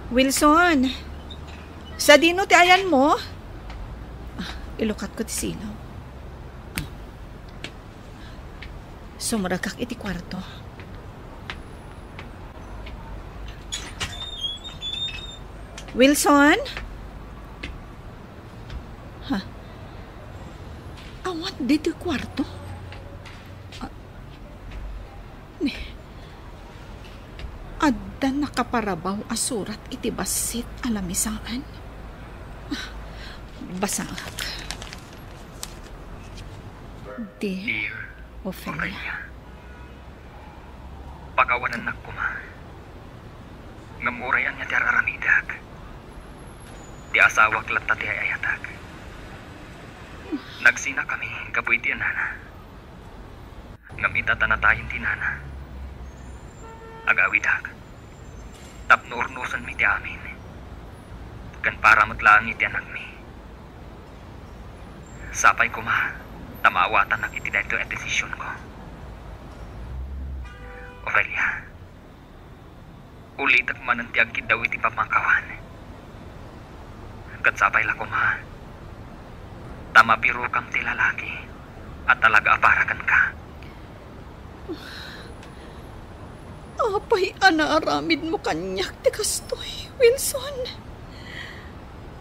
Wilson, sadino ti ayanmo? Ah, ilukatko ti silaw. Sumrekak iti kuarto. Wilson? Ha? Awan ditoy kuarto? Ah, ni, adda nakaparabaw a surat iti bassit a lamisaan? Ah, basaak. Dear Dear Ofelia. Ofelia. Pakawanennak koma. Ngem uray ania ti ar-aramidek, ti asawak latta ti ay-ayatek. Nagsinakami gapu iti inana. Ngem ita ta natayen ti inana, agawidak tapno urnosenmi ti amin, ken para met laeng iti anakmi. Sapay koma ta maawatannak iti daytoy a desisionko. Ofelia, ulitek manen ti agkiddaw iti pammakawan. Ket sapay la koma ta mabirokam ti lalaki a talaga a para kenka. Apay a naaramidmo kaniak ti kastoy, Wilson?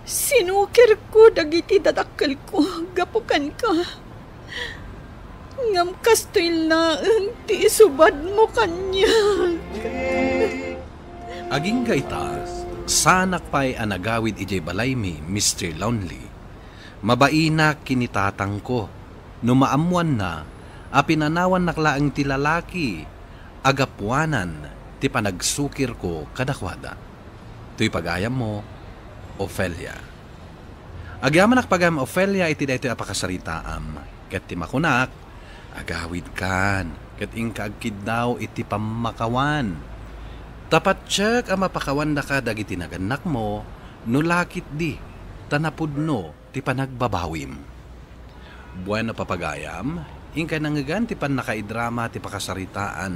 Sinukirko dagiti dadakkelko gapu kenka. Ngem kastoy laeng ti isubadmo kaniak. Agingga ita, saanak pay a nagawid idiay balaymi, Mister Lonely. Mabainak ken ni tatangko no maammoanna a pinanawannak laeng ti lalaki a gapuanan ti panagsukirko kadakuada. Toy pagayammo, Ofelia. Agyamanak pagayam, Ofelia, iti daytoy a pakasaritaam, ket ti makunak, agawidkan, ket inka agkiddaw iti pammakawan. Ta patiek a mapakawandaka dagiti nagannakmo no la ketdi ta napudno ti panagbabawim. Bueno, papagayam, inkay nangngegan ti pannakaidrama ti pakasaritaan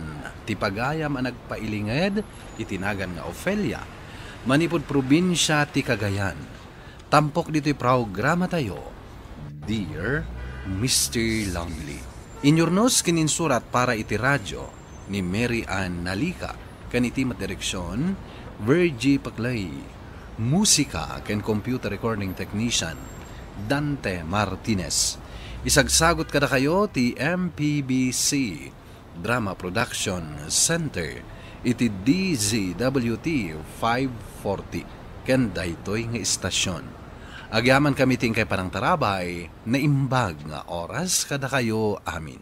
ti pagayam a nagpailinged iti nagan nga Ofelia, manipud probinsia ti Cagayan. Tampok ditoy programatayo, Dear Mister Lonely. Inyurnos ken insurat para iti radio ni Mary Ann Nalica, ken iti met direksion, Virgie Paclay. Musika ken computer recording technician, Dante Martinez. Isagsagut kadakayo ti M P B C Drama Production Center iti D Z W T five forty ken daytoy nga istasyon. Agyamankami ti inkay panangtarabay, naimbag nga oras kadakayo amin.